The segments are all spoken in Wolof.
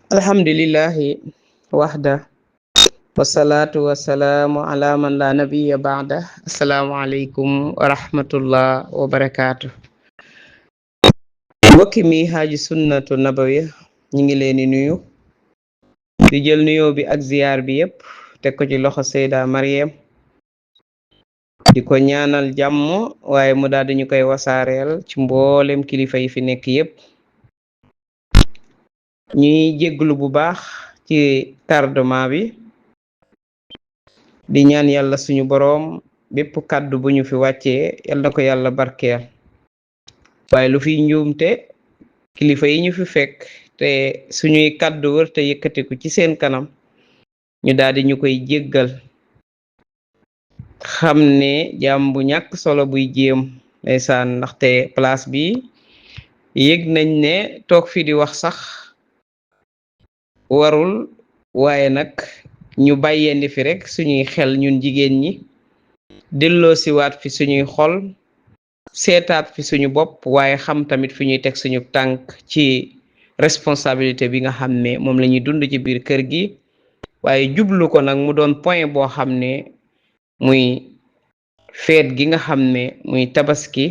alhamdulillahi wahda wassalatu wassalamu ala man la nabiyya ba'da. Assalamu alaikum wa rahmatullah wa barakatuh. mbokki mi haji sunnatu nabawiya ñi ngi leen di nuyu di jël nuyoo bi ak ziyaar bi yépp teg ko ci loxo Seyda Mariam di ko ñaanal jàmm waaye mu daal di ñu koy wasaareel ci mboolem kilifa yi fi nekk yépp. ñuy jégglu bu baax ci tardement bi di ñaan yàlla suñu boroom bépp kàddu bu ñu fi wàccee yal na ko yàlla barkeel waaye lu fi njuumte kilifa yi ñu fi fekk te suñuy kàddu wër te yëkkatiku ci seen kanam ñu daldi ñu koy jéggal xam ne jaam bu ñàkk solo buy jéem ndeysaan ndaxte place bi yëg nañ ne toog fi di wax sax warul waaye nag ñu bàyyeendi fi rek suñuy xel ñun jigéen ñi delloo siwaat fi suñuy xol seetaat fi suñu bopp waaye xam tamit fi ñuy teg suñu tànk ci responsabilité bi nga xam ne moom la ñuy dund ci biir kër gi waaye jublu ko nag mu doon point boo xam ne muy feet gi nga xam ne muy tabaski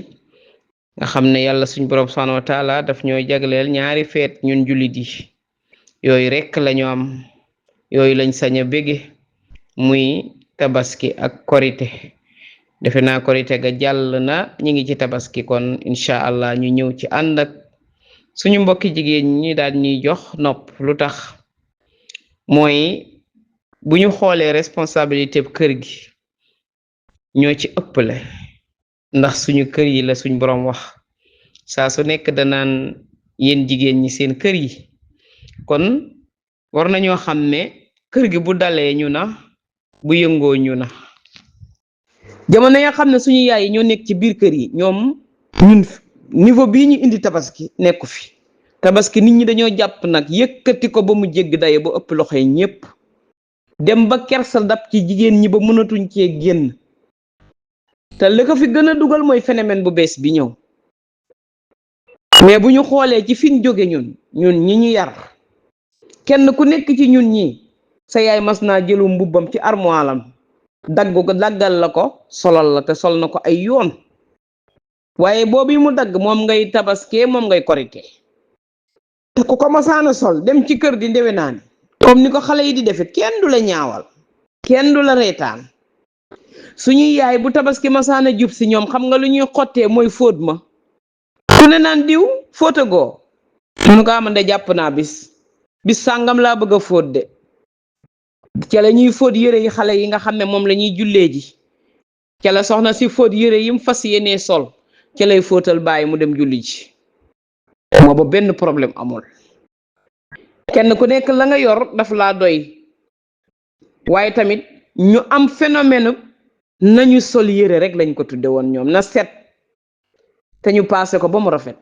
nga xam ne yàlla suñu borom subhanahu wa taala daf ñoo jagleel ñaari feet ñun jullit yi yooyu rekk lañu am yooyu lañ sañ a bége muy tabaski ak korite defe naa korite ga jàll na ñi ngi ci tabaski kon incha allah ñu ñëw ci ànd ak suñu mbokki jigéen ñi daal ñuy jox nopp lu tax mooy bu ñu xoolee responsabilité kër gi ñoo ci ëpple ndax suñu kër yi la suñ boroom wax saa su nekk danaan yéen jigéen ñi seen kër yi kon war nañoo xam ne kër gi bu dalee ñu na bu yëngoo ñu na jamono ya xam ne suñu yaay yi ñoo nekk ci biir kër yi ñoom ñun niveau bii ñu indi tabaski nekku fi tabaski nit ñi dañoo jàpp nag yëkkati ko ba mu jégg daye ba ëpp loxo yi ñépp dem ba kersal dab ci jigéen ñi ba mënatuñ cee génn te li ko fi gën a dugal mooy phénomène bu bees bi ñëw mais bu ñu xoolee ci fin jóge ñun ñi ñu yar kenn ku nekk ci ñun ñi sa yaay mas naa jëlu mbubbam ci armoiram dagg ko daggal la ko solal la te sol na ko ay yoon waaye boobu mu dagg moom ngay tabaskee moom ngay korite te ku ko masaana sol dem ci kër di ndewe naani comme ni ko xale yi di defe kenn du la ñaawal kenn du la reetaan suñuy yaay bu tabaski masaana jub si ñoom xam nga lu ñuy xottee mooy fóot ma ku ne naan diw fóotagoo munu ko amande jàpp naa bis sàngam laa bëgg a fóot de ca la ñuy fóot yére yi xale yi nga xam ne moom la ñuy jullee ji ca la soxna si fóot yére yi mu fas yéenee sol ca lay fóotal bàyyi mu dem julli ji moo ba benn problème amul kenn ku nekk la nga yor daf laa doy waaye tamit ñu am phénomène nañu sol yére rek lañ ko tudde woon ñoom na set te ñu paase ko ba mu rafet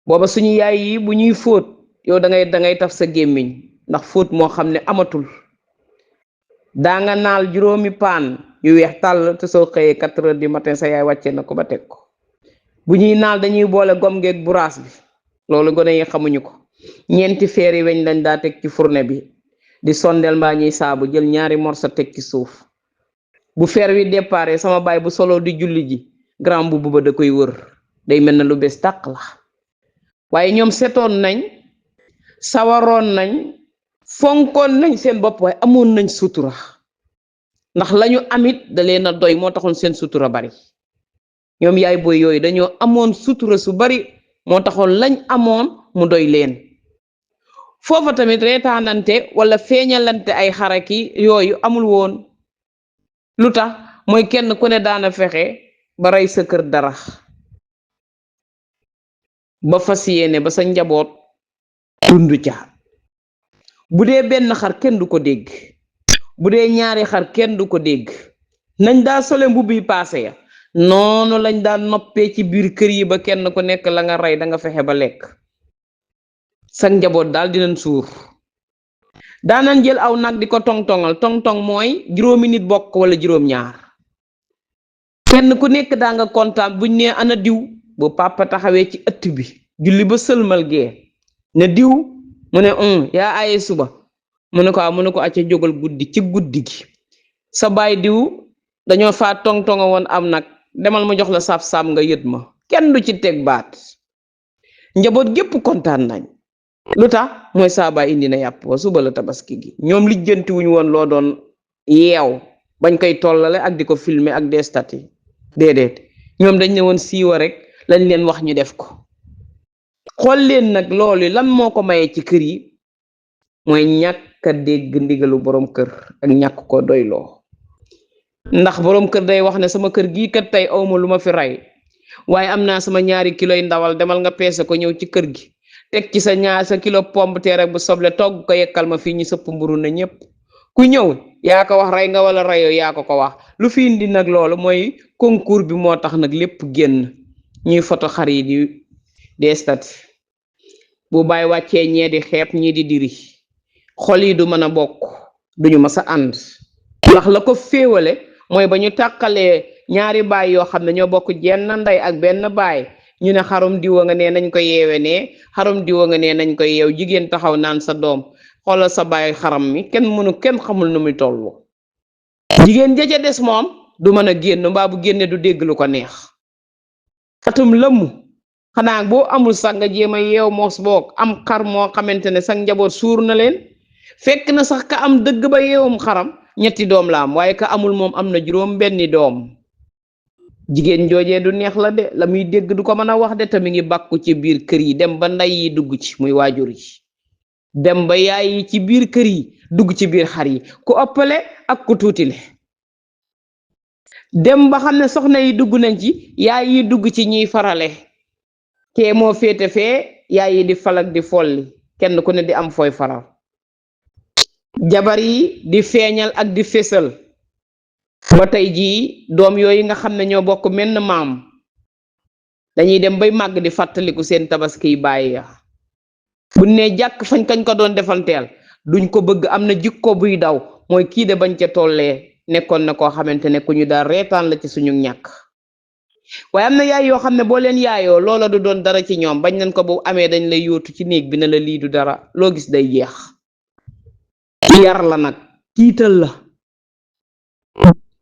booba suñu yaay yi bu ñuy fóot yow dangay taf sa gémmiñ ndax fóot moo xam ne amatul daa nga naal juróomi paan yu weex tàll te soo xëyee 4 heures du matin sa yaay wàcce na ko ba teg ko bu ñuy naal dañuy boole gom geeg buraas bi loolu gone yi xamuñu ko ñeenti feer yi weñ lañ daa teg ci fourne bi di sondeel mbaa ñuy saabu jël ñaari morso teg ci suuf bu feer wi déparé sama baay bu solo di julli ji grand bu ba da koy wër day mel na lu bees tàq la waaye ñoom setoon nañ sawaroon nañ fonkoon nañ seen bopp waaye amoon nañ sutura ndax lañu amit da leen a doy moo taxoon seen sutura bari ñoom yaay booy yooyu dañoo amoon sutura su bari moo taxoon lañ amoon mu doy leen foofa tamit reetaanante wala feeñalante ay xaraki yooyu amul woon lu tax mooy kenn ku ne daana fexe ba rey sa kër dara ba fas yéene ba sa njaboot dund ca bu dee benn xar kenn du ko dégg bu dee ñaari xar kenn du ko dégg nañ daa sole mbubbi paase ya noonu lañ daan noppee ci biir kër yi ba kenn ku nekk la nga rey da nga fexe ba lekk sa njaboot daal dinañ suur daanan jël aw nag di ko tong-tongal tong-tong mooy juróomi nit bokk wala juróom-ñaar kenn ku nekk daa nga kontaan buñ nee ana diw bu papa taxawee ci ëtt bi julli ba sëlmal gee ne diw mu ne yaa aaye suba mu ne ko mu ne ko acca jógal guddi ci guddi gi sa baay diw dañoo faa tong-tonga woon am nag demal ma jox la saab-saab nga yët ma kenn du ci teg baat njaboot gépp kontaan nañ lu tax mooy saa baay indi na yàpp wa suba la tabaski gi ñoom lijjanti wuñu woon loo doon yeew bañ koy tollale ak di ko filmer ak des stati déedéet ñoom dañ ne woon siiwa rek lañ leen wax ñu def ko xool leen nag loolu lan moo ko mayee ci kër yi mooy ñàkk a dégg ndigalu borom kër ak ñàkk ko doyloo ndax borom kër day wax ne sama kër gii kat tey awma lu ma fi rey waaye am naa sama 2 kiloy ndawal demal nga peese ko ñëw ci kër gi teg ci sa kilo pomme de terre bu soble togg ko yekkal ma fii ñu sëpp mburu na ñépp ku ñëw yaa ko wax rey nga wala reyoo yaa ko wax lu fi indi nag loolu mooy concours bi moo tax nag lépp génn ñuy photo xar yi di des stati bu bàyyi wàccee ñee di xeeb ñii di diri xol yi du mën a bokk duñu mës a ànd ndax la ko féewale mooy ba ñu tàqalee ñaari baay yoo xam ne ñoo bokk jenn ndey ak benn baay ñu ne xarum diwa nga ne nañ ko yeewe ne xarum diwa nga ne nañ ko yeew jigéen taxaw naan sa doom xoolal sa baay xaram mi kenn xamul nu muy tollu jigéen ja ca des moom du mën a génn mbaa bu génne du dégg lu ko neex atum lëmm xanaa boo amul sax nga jéem a yeew moos boog am xar moo xamante ne sax njaboot suur na leen fekk na sax ka am dëgg ba yeewum xaram 3 doom la am waaye ka amul moom am na 7 doom jigéen joojee du neex la de la muy dégg du ko mën a wax de te mi ngi bàkku ci biir kër yi dem ba ndey yi dugg ci muy waajur yi dem ba yaay yi ci biir kër yi dugg ci biir xar yi ku ëppale ak ku tuutile dem ba xam ne soxna yi dugg nañ ci yaay yi dugg ci ñiy farale kee moo féete fee yaay yi di falak di folli kenn ku ne di am fooy faral jabar yi di feeñal ak di fésal ba tey jii doom yooyu nga xam ne ñoo bokk menn maam dañuy dem bay màgg di fàttaliku seen tabaski bàyyi ya bu ne jàkk fañ kañ ko doon defanteel duñ ko bëgg am na jikko buy daw mooy kii de bañ ca tollee nekkoon na koo xamante ne ku ñu daal reetaan la ci suñu ñàkk waaye am na yaay yoo xam ne boo leen yaayoo loola du doon dara ci ñoom bañ nañ ko bu amee dañ lay yóotu ci néeg bi ne la lii du dara loo gis day jeex yar la nag tiital la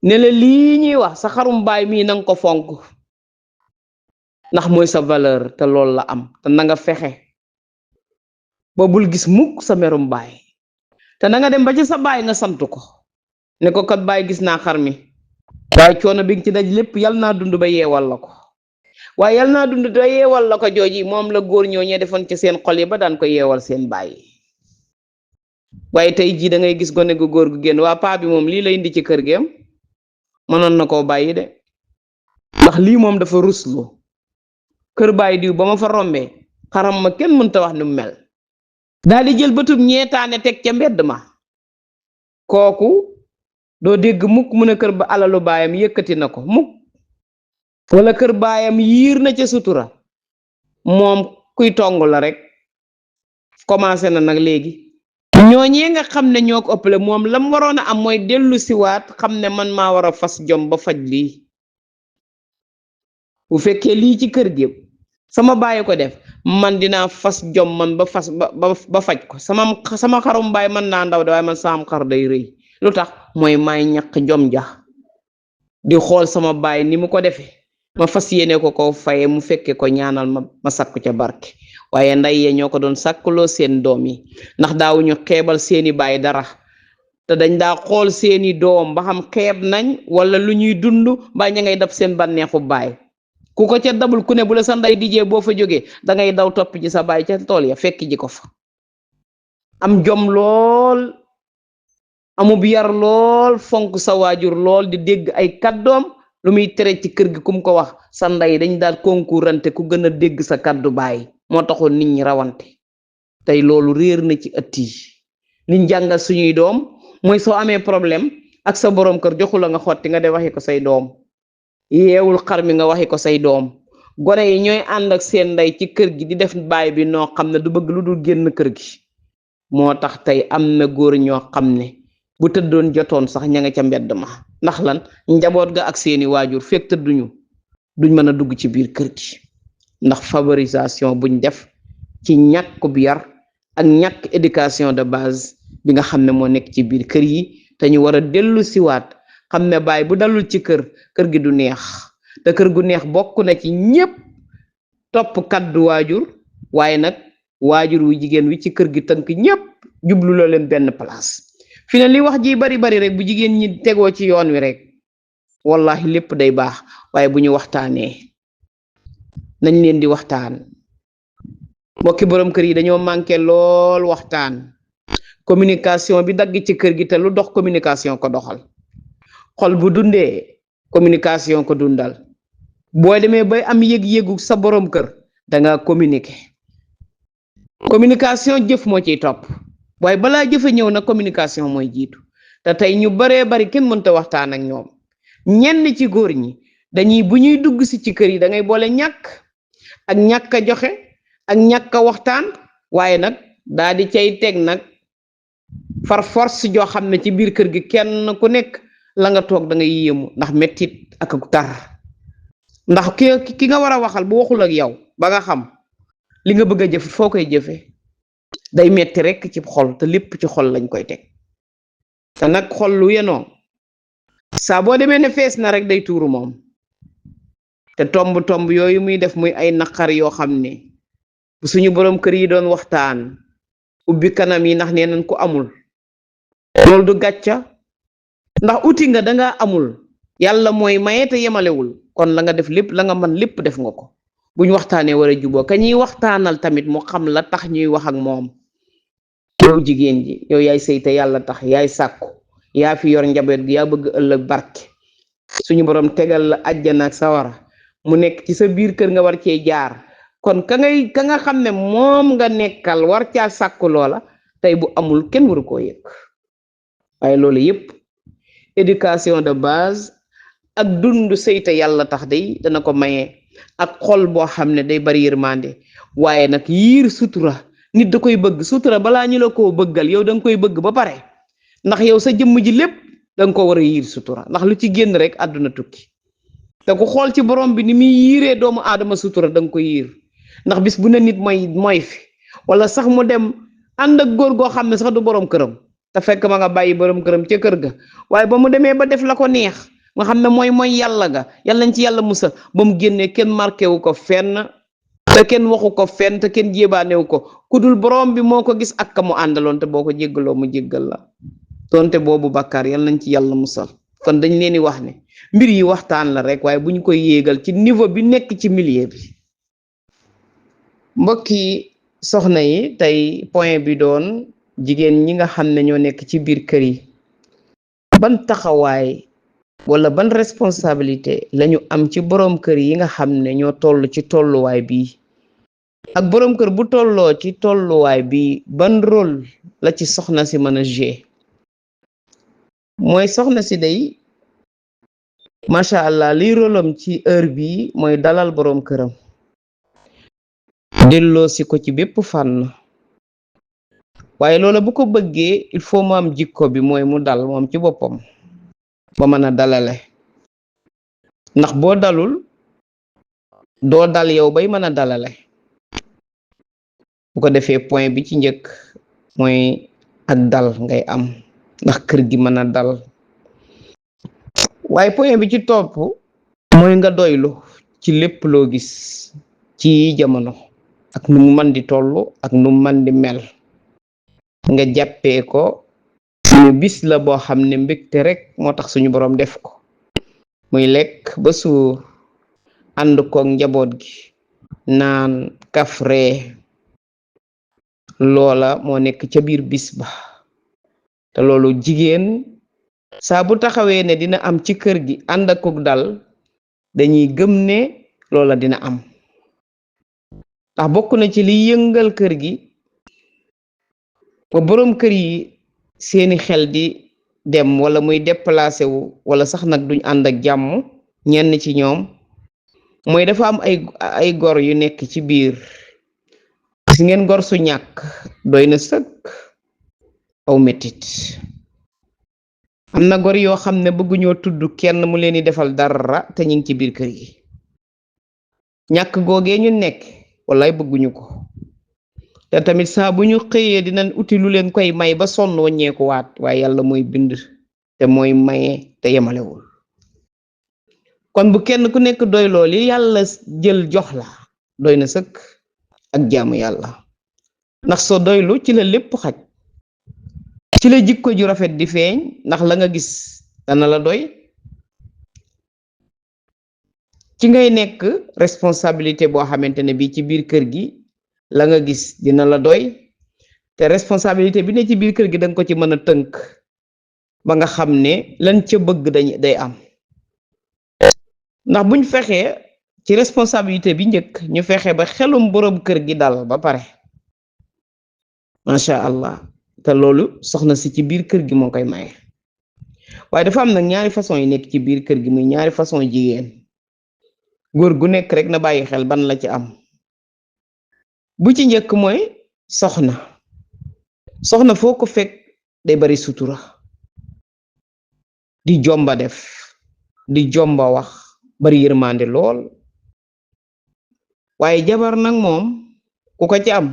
ne la lii ñuy wax sa xarum baay mii nanga ko fonk ndax mooy sa valeur te loolu la am te na nga fexe ba bul gis mukk sa merum baay te na nga dem ba ci sa baay nga sant ko ne ko kat baay gis naa xar mi waaye coono bi nga ci daj lépp yal naa dund ba yeewal la ko waaye yal naa dund ba yeewal la ko jooji moom la góor ñoo ñee defoon ci seen xol yi ba daan ko yeewal seen baay waaye tey jii da ngay gis gone gu góor gu génn waa paa bi moom lii la indi ci kër gi am mënoon na koo bàyyi de ndax lii moom dafa ruslu kër baay diw ba ma fa rombee xaram ma kenn mënta wax nu mel daal di jël bëtub ñeetaane teg ca mbedd ma kooku doo dégg mukk mu ne kër ba alalu baayam yëkkati na ko mukk wala kër baayam yiir na ca sutura moom kuy tong la rek commencé na nag léegi ñooñee nga xam ne ñoo ko ëppale moom lam waroon a am mooy dellu siwaat xam ne man maa war a fas jom ba faj lii bu fekkee lii ci kër gi sama bàyyi ko def man dinaa fas jom man ba faj ko sama xarum baay man naa ndaw de waaye man sama xar day rëy lu tax mooy may ñàkk jom ja di xool sama baay ni mu ko defee ma fas yéene ko faye mu fekke ko ñaanal ma sakku ca barke waaye nday yee ñoo ko doon sàkkuloo seen doom yi ndax daawuñu xeebal seeni baay dara te dañ daa xool seeni doom ba xam xeeb nañ wala lu ñuy dund ba ña ngay dab seen bànneexu baay ku ko ca dabul ku ne bu la sa nday dijee boo fa jógee da ngay daw topp ci sa baay ca tool ya fekk ji ko fa am jom lool amub yar lool fonk sa waajur lool di dégg ay kàddoom lu muy tere ci kër gi kum ko wax sa nday dañ daal concurrente ku gën a dégg sa kàddu baay moo taxoon nit ñi rawante tey loolu réer na ci ëtt yi liñ jàngal suñuy doom mooy soo amee problème ak sa borom kër joxu la nga xotti nga de waxi ko say doom yeewul xar mi nga waxi ko say doom gone yi ñooy ànd ak seen ndey ci kër gi di def baay bi noo xam ne du bëgg lu dul génn kër gi moo tax tey am na góor ñoo xam ne bu tëddoon jotoon sax ña nga ca mbedd ma ndax lan njaboot ga ak seeni waajur fekk tëdduñu duñ mën a dugg ci biir kër gi ndax favorisation buñ def ci ñàkkub yar ak ñàkk éducation de base bi nga xam ne moo nekk ci biir kër yi te ñu war a dellu siwaat xam ne baay bu dalul ci kër gi du neex te kër gu neex bokk na ci ñépp topp kaddu waajur waaye nag waajur wu jigéen wi ci kër gi tënk ñépp jublu la leen benn place fi ne li wax ji bari bari rek bu jigéen ñi tegoo ci yoon wi rek wallahi lépp day baax waaye bu ñu waxtaanee nañ leen di waxtaan mbokki borom kër yi dañoo manqué lool waxtaan communication bi dagg ci kër gi te lu dox communication ko doxal xol bu dundee communication ko dundal boo demee bay am yëg-yëgu sa borom kër danga communiquer communication jëf moo ciy topp waaye balaa jëfe ñëw na communication mooy jiitu te tey ñu baree bari kenn mënta waxtaan ak ñoom ñenn ci góor ñi dañuy bu ñuy dugg si ci kër yi da ngay boole ñàkk a joxe ak ñàkk a waxtaan waaye nag daa di cay teg nag far force joo xam ne ci biir kër gi kenn ku nekk la nga toog da ngay yéemu ndax mettit ak tar ndax ki nga war a waxal bu waxul ak yow ba nga xam li nga bëgg a jëf foo koy jëfe day metti rekk ci xol te lépp ci xol lañ koy teg te nag xol lu yenoo saa boo demee ne fees na rek day tuuru moom te tomb yooyu muy def muy ay naqar yoo xam ne bu suñu borom kër yi doon waxtaan ubbi kanam yi ndax nee nañ ko amul loolu du gàcca ndax uti nga danga amul yàlla mooy maye te yemalewul kon la nga def lépp la nga mën lépp def nga ko buñ waxtaanee war a juboo ka ñuy waxtaanal tamit mu xam la tax ñuy wax ak moom yow jigéen ji yow yaay sëy te yàlla tax yaay sàkku yaa fi yor njaboot gi yaa bëgg ëllëg barke suñu borom tegal la àjjana ak sawara mu nekk ci sa biir kër nga war cee jaar kon ka nga xam ne moom nga nekkal war caa sàkku loola tey bu amul kenn waru koo yëg waaye loolu yépp éducation de base ak dund sëy te yàlla tax day dana ko maye ak xol boo xam ne day bari yërmande waaye nag yiir sutura nit da koy bëgg sutura balaa ñu la koo bëggal yow da nga koy bëgg ba pare ndax yow sa jëmm ji lépp da nga ko war a yiir sutura ndax lu ci génn rek àdduna tukki te ku xool ci borom bi ni muy yiiree doomu aadama sutura da nga ko yiir ndax bis bu ne nit mooy fi wala sax mu dem ànd ak góor goo xam ne sax du borom këram te fekk ma nga bàyyi borom këram ca kër ga waaye ba mu demee ba def la ko neex nga xam ne mooy yàlla ga yàlla nañ ci yàlla musal ba mu génnee kenn marqué wu ko fenn te kenn waxu ko fenn te kenn jéebaanewu ko ku dul borom bi moo ko gis ak ka mu àndaloon te boo ko jéggaloo mu jéggal la tonte boobu bàkkaar yàlla nañ ci yàlla musal kon dañ leen di wax ne mbir yi waxtaan la rek waaye bu ñu koy yéegal ci niveau bi nekk ci milieu bi mbokki soxna yi tey point bi doon jigéen ñi nga xam ne ñoo nekk ci biir kër yi ban taxawaay wala ban responsabilité lañu am ci borom kër yi nga xam ne ñoo toll ci tolluwaay bi ak borom kër bu tolloo ci tolluwaay bi ban rôle la ci soxna si mën a jouer mooy soxna si day macha allah liy rôlam ci heure bi mooy dalal borom këram delloo si ko ci bépp fànn waaye loola bu ko bëggee il faut mu am jikko bi mooy mu dal moom ci boppam ba mën a dalale ndax boo dalul doo dal yow bay mën a dalale bu ko defee point bi ci njëkk mooy ak dal ngay am ndax kër gi mën a dal waaye point bi ci topp mooy nga doylu ci lépp loo gis ci jamono ak nu mu mën di toll ak nu mu mën di mel nga jàppee ko suñu bis la boo xam ne mbégte rek moo tax suñu borom def ko muy lekk ba suur ànd koog njaboot gi naan kafree loola moo nekk ca biir bis ba te loolu jigéen saa bu taxawee ne dina am ci kër gi ànd akuk dal dañuy gëm ne loola dina am ndax bokk na ci liy yëngal kër gi ba boroom kër yi seeni xel di dem wala muy déplacé wu wala sax nag duñ ànd ak jàmm ñenn ci ñoom mooy dafa am ay gor yu nekk ci biir si ngeen gor su ñàkk doy na sëkk aw metit am na gor yoo xam ne bëgguñoo tudd kenn mu leen di defal dara te ñu ngi ci biir kër gi ñàkk googee ñu nekk wallaay bëgguñu ko te tamit saa bu ñu xëyee dinañ uti lu leen koy may ba sonn wàññeeku waat waaye yàlla mooy bind te mooy maye te yemalewul. kon bu kenn ku nekk doy lool yi yàlla jël jox la doy na sëkk ak jaamu yàlla ndax soo doylu ci la lépp xaj, ci la jikko ju rafet di feeñ ndax la nga gis dana la doy, ci ngay nekk responsabilité boo xamante ne bii ci biir kër gi la nga gis dina la doy te responsabilité bi ne ci biir kër gi danga ko ci mën a tënk ba nga xam ne lan ca bëgg day am. ndax buñ fexee ci responsabilité bi njëkk ñu fexe ba xelum borom kër gi dal ba pare macha allah te loolu soxna si ci biir kër gi moo koy maye. waaye dafa am nag ñaari façon yi nekk ci biir kër gi muy ñaari façon jigéen, góor gu nekk rek na bàyyi xel ban la ci am. bu ci njëkk mooy soxna foo ko fekk day bari sutura, di jomba def, di jomba wax, bari yërmande lool. waaye jabar nag moom ku ko ci am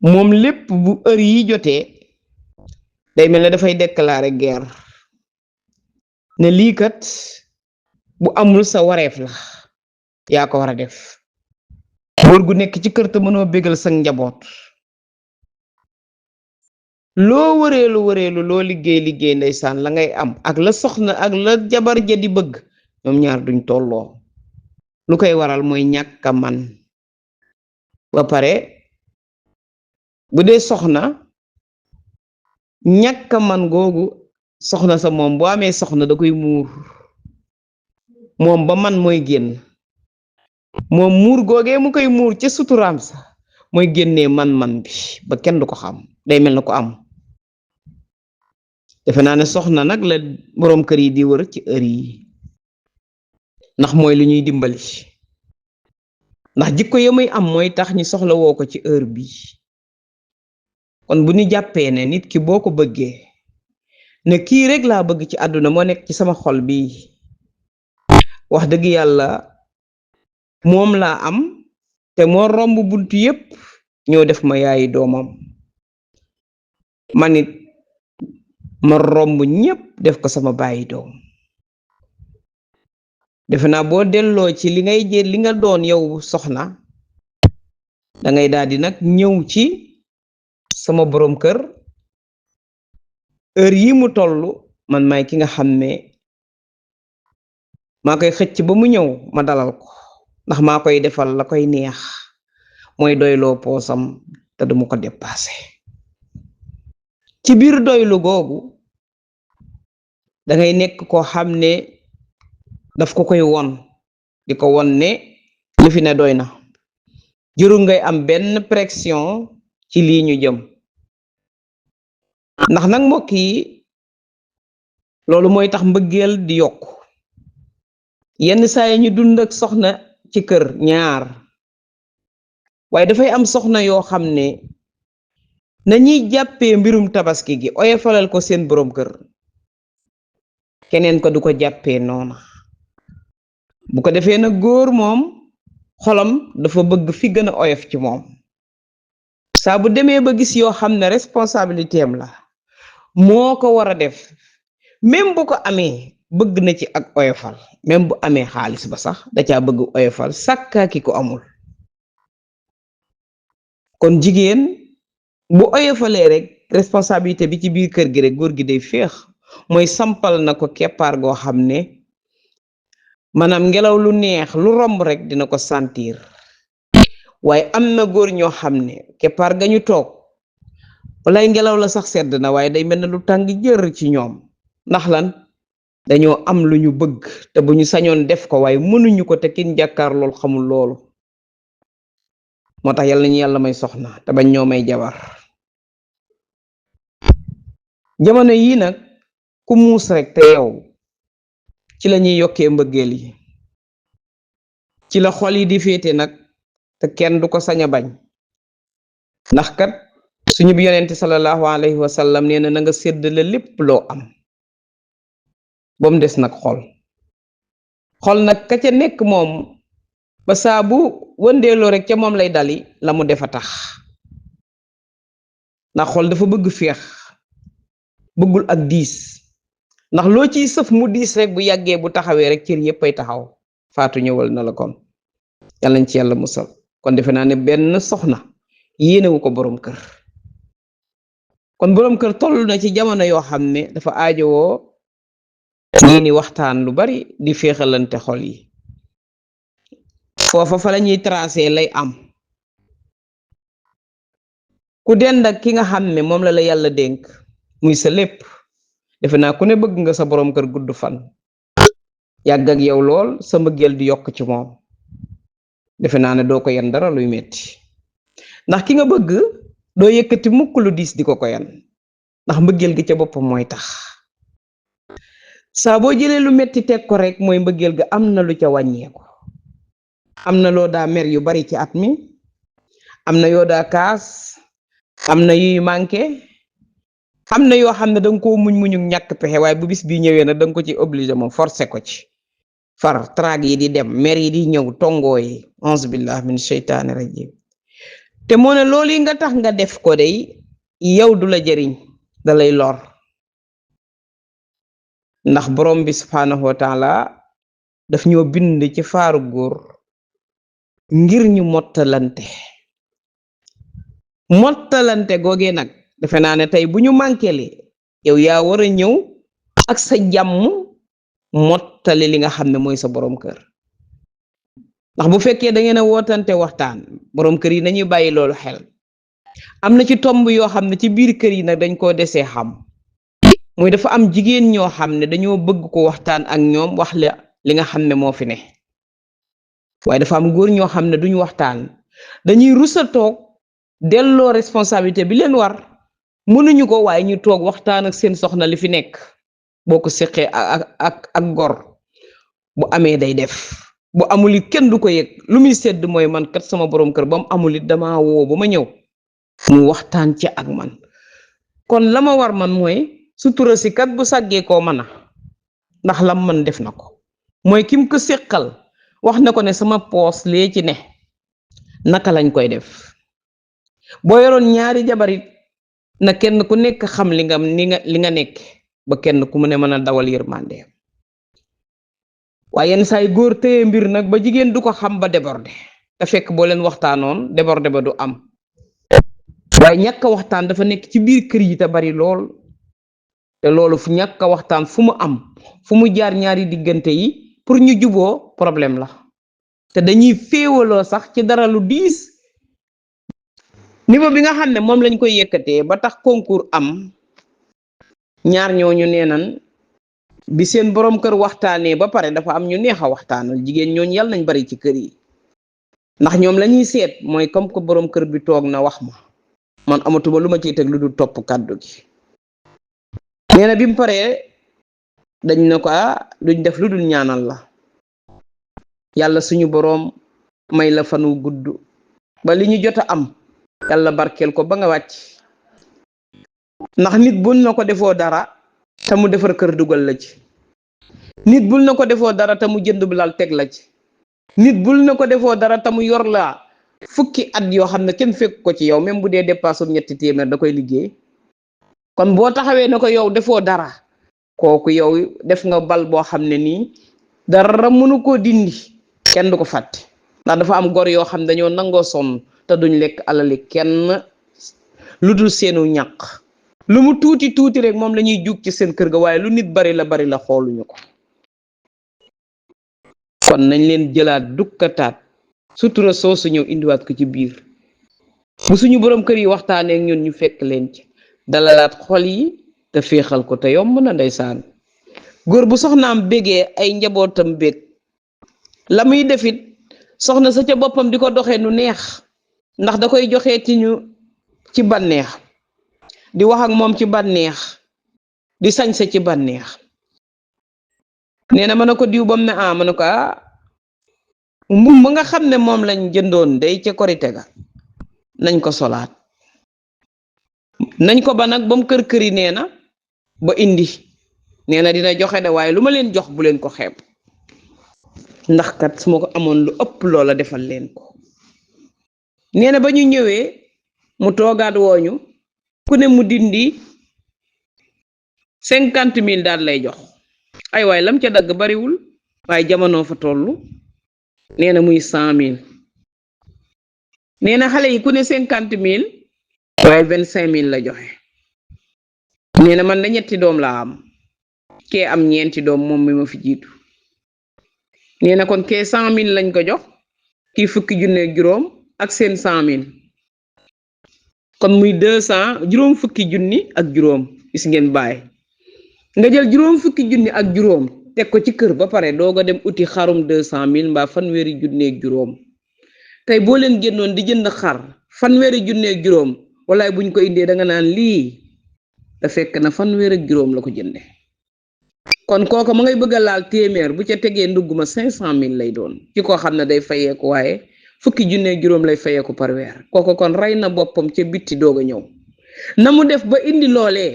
moom lépp bu heure yi jotee day mel ne dafay déclarer guerre ne lii kat bu amul sa wareef la yaa ko war a def. góor gu nekk ci kër te mënoo bégal sa njaboot, loo wëreelu loo liggéey ndeysaan la ngay am ak la soxna ak la jabar ja di bëgg ñoom ñaar duñ tolloo. lu koy waral mooy ñàkk a man. ba pare bu dee soxna ñàkk a man googu soxna sa moom boo amee soxna da koy muur moom ba man mooy génn, moom muur googee mu koy muur ca suturaam sa mooy génnee man bi ba kenn du ko xam, day mel na ko am. defe naa ne soxna nag la boroom kër yi di wër ci heure yi ndax mooy lu ñuy dimbali, ndax jikko ya muy am mooy tax ñi soxla woo ko ci heure bi. kon bu ñu jàppee ne nit ki boo ko bëggee ne kii rek laa bëgg ci àdduna moo nekk ci sama xol bi, wax dëgg yàlla moom laa am te moo romb buntu yépp ñoo def ma yaayi doomam, man it ma romb ñépp def ko sama bàyyi doom. defe naa boo delloo ci li ngay jël li nga doon yow soxna dangay daal di nag ñëw ci sama borom kër heure yi mu toll man maay ki nga xam ne maa koy xëcc ba mu ñëw ma dalal ko ndax maa koy defal la koy neex, mooy doyloo poosam te duma ko dépassé. ci biir doylu googu dangay nekk koo xam ne daf ko koy won di ko won ne li fi ne doy na, jërul ngay am benn pression ci lii ñu jëm. ndax nag mbokk yi loolu mooy tax mbëggeel di yokk. yenn saa yi ñu dund ak soxna ci kër ñaar, waaye dafay am soxna yoo xam ne nañuy jàppee mbirum tabaski gi oyofalal ko seen borom kër, keneen ko du ko jàppee noona. bu ko defee nag góor moom xolam dafa bëgg fi gën a oyof ci moom. saa bu demee ba gis yoo xam ne responsabilité am la moo ko war a def, même bu ko amee bëgg na ci ak oyofal, même bu amee xaalis ba sax da caa bëgg oyofal sàkkaa ki ko amul. kon jigéen bu oyofalee rek responsabilité bi ci biir kër gi rek góor gi day féex, mooy sampal na ko keppaar goo xam ne maanaam ngelaw lu neex lu romb rek dina ko sentir. waaye am na góor ñoo xam ne keppaar ga ñu toog walay ngelaw la sax sedd na waaye day mel ne lu tàng jër ci ñoom. ndax lan? dañoo am lu ñu bëgg te bu ñu sañoon def ko waaye mënuñu ko te kin jàkkaar lool xamul loolu. moo tax yàlla nañu yàlla may soxna te bañ ñoo may jabar. jamono yii nag ku muus rek te yow ci la ñuy yokkee mbëggeel yi, ci la xol yi di féete nag te kenn du ko sañ a bañ. ndax kat suñu bi yonente sallallahu alayhi wa sallam nee na nga séddale lépp loo am ba mu des nag xol nag ka ca nekk moom ba saa bu wëndeeloo rek ca moom lay dali la mu defa tax ndax xol dafa bëgg féex bëggul ak diis ndax loo ciy sëf mu diis rek bu yàggee bu taxawee rek cër yépp ay taxaw faatu ñëwal na la kon yàlla nañ ci yàlla musal kon defe naa ne benn soxna yéenewu ko borom kër kon borom kër toll na ci jamono yoo xam ne dafa aajowoo ñii ni waxtaan lu bari di féexalante xol yi foofa fa la ñuy tracé lay am ku dend ak ki nga xam ne moom la yàlla dénk muy sa lépp defe naa ku ne bëgg nga sa borom kër gudd fan yàgg ak yow lool sa mbëggeel di yokk ci moom defe naa ne doo ko yan dara luy metti ndax ki nga bëgg doo yëkkati mukk lu diis di ko yan ndax mbëggeel gi ca boppam mooy tax saa boo jëlee lu metti teg ko rek mooy mbëggeel ga am na lu ca wàññeeku am na loo daa mer yu bari ci at mi am na yoo daa kaas am na yuy manqué am na yoo xam ne danga koo muñu ñàkk pexe waaye bu bis bii ñëwee nag danga ko ci obligé moom forcé ko ci far traag yi di dem mer yi di ñëw tongoo yi onze billah min sheytaani rajim te moo ne loolu yi nga tax nga def ko day yow du la jëriñ da lay lor ndax borom bi subhaanahu wa taala daf ñoo bind ci faaru góor ngir ñu mottalante googee nag defe naa ne tey bu ñu manquéle yow yaa war a ñëw ak sa jàmm mottali li nga xam ne mooy sa borom kër ndax bu fekkee da ngeen a wootante waxtaan borom kër yi nañuy bàyyi loolu xel am na ci tomb yoo xam ne ci biir kër yi nag dañ koo desee xam mooy dafa am jigéen ñoo xam ne dañoo bëgg ko waxtaan ak ñoom wax la li nga xam ne moo fi ne waaye dafa am góor ñoo xam ne duñ waxtaan dañuy rusa toog delloo responsabilité bi leen war mënuñu ko waaye ñu toog waxtaan ak seen soxna li fi nekk boo ko séqee ak gor bu amee day def bu amul it kenn du ko yëg lu muy sedd mooy man kat sama borom kër ba mu amul it dama woo ba ma ñëw mu waxtaan ci ak man kon la ma war man mooy sutura si kat bu sàggee koo mën a ndax lam man def na ko mooy kim ko séqal wax na ko ne sama poos lee ci ne naka lañ koy def boo yoroon ñaari jabarit na kenn ku nekk xam li nga nekk ba kenn ku mu ne mën a dawal yërmande waaye yenn saay góor téye mbir nag ba jigéen du ko xam ba débordé te fekk boo leen waxtaanoon débordé ba du am waaye ñàkk a waxtaan dafa nekk ci biir kër yi te bari lool te loolu fu ñàkk a waxtaan fu mu am fu mu jaar ñaari diggante yi pour ñu juboo problème la te dañuy féewaloo sax ci dara lu diis niveau bi nga xam ne moom lañ koy yëkkatee ba tax concours am ñaar ñooñu nee nan bi seen borom kër waxtaanee ba pare dafa am ñu neex a waxtaanal jigéen ñooñu yàlla nañ bari ci kër yi ndax ñoom lañuy seet mooy comme que borom kër bi toog na wax ma man amatuma lu ma ciy teg lu dul topp kàddu gi nee na bi mu paree dañ ne ko duñ def lu dul ñaanal la yàlla suñu boroom may la fanu gudd ba li ñu jot a am yàlla barkeel ko ba nga wàcc ndax nit bul na ko defoo dara te mu defar kër dugal la ci nit bul na ko defoo dara te mu jënd bu lal teg la ci nit bul na ko defoo dara te mu yor la fukki at yoo xam ne kenn fekk ko ci yow même bu dee dépassum 3 téeméer da koy liggéey kon boo taxawee na ko yow defoo dara kooku yow def nga bal boo xam ne nii dara mënu koo dindi kenn du ko fàtte ndax dafa am gor yoo xam ne dañoo nangoo sonn te duñ lekk alali kenn lu dul seenu ñàq lu mu tuuti rek moom la ñuy jug ci seen kër ga waaye lu nit bari la xooluñu ko kon nañ leen jëlaat dukkataat sutura soosu ñëw indiwaat ko ci biir bu suñu borom kër yi waxtaanee ak ñun ñu fekk leen ci dalalaat xol yi te féexal ko te yomb na ndeysaan góor bu soxnaam bégee ay njabootam bég la muy defit soxna sa ca boppam di ko doxee nu neex ndax da koy joxee ci bànneex di wax ak moom ci bànneex di sañse ci bànneex nee na mën na ko diw bam ne mën na ko mbum ba nga xam ne moom lañ jëndoon day ca korite ga nañ ko solaat nañ ko ba nag bam kër-këri nee na ba indi nee na dina joxe de waaye lu ma leen jox bu leen ko xeeb ndax kat su ma ko amoon lu ëpp loola defal leen ko nee na ba ñu ñëwee mu toogaat wooñu ku ne mu dindi 50 000 daal lay jox ay waay lam ca dagg bariwul waaye jamono fa tollu nee na muy 100 000 nee na xale yi ku ne 50 000 waaye 25 000 la joxe nee na man da ñetti doom laa am kee am ñeenti doom moom mi ma fi jiitu nee na kon kee 100 000 lañ ko jox kii fukki junne ak juróom ak seen 100 000 kon muy 200 juróom fukki junni ak juróom gis ngeen bàyyi nga jël juróom fukki junni ak juróom teg ko ci kër ba pare doog a dem uti xarum 200 000 mbaa fanweeri junne ak juróom tey boo leen génnoon di jënd xar fanweeri junne ak juróom walaay buñ ko indee da nga naan lii da fekk na fanweer ak juróom la ko jënde kon kooku ma ngay bëgg a laal téeméer bu ca tegee ndugguma 500 000 lay doon ci koo xam ne day fayeeku waaye fukki junne ak juróom lay fayeeku par weer kooku kon rey na boppam ca bitti doog a ñëw na mu def ba indi loolee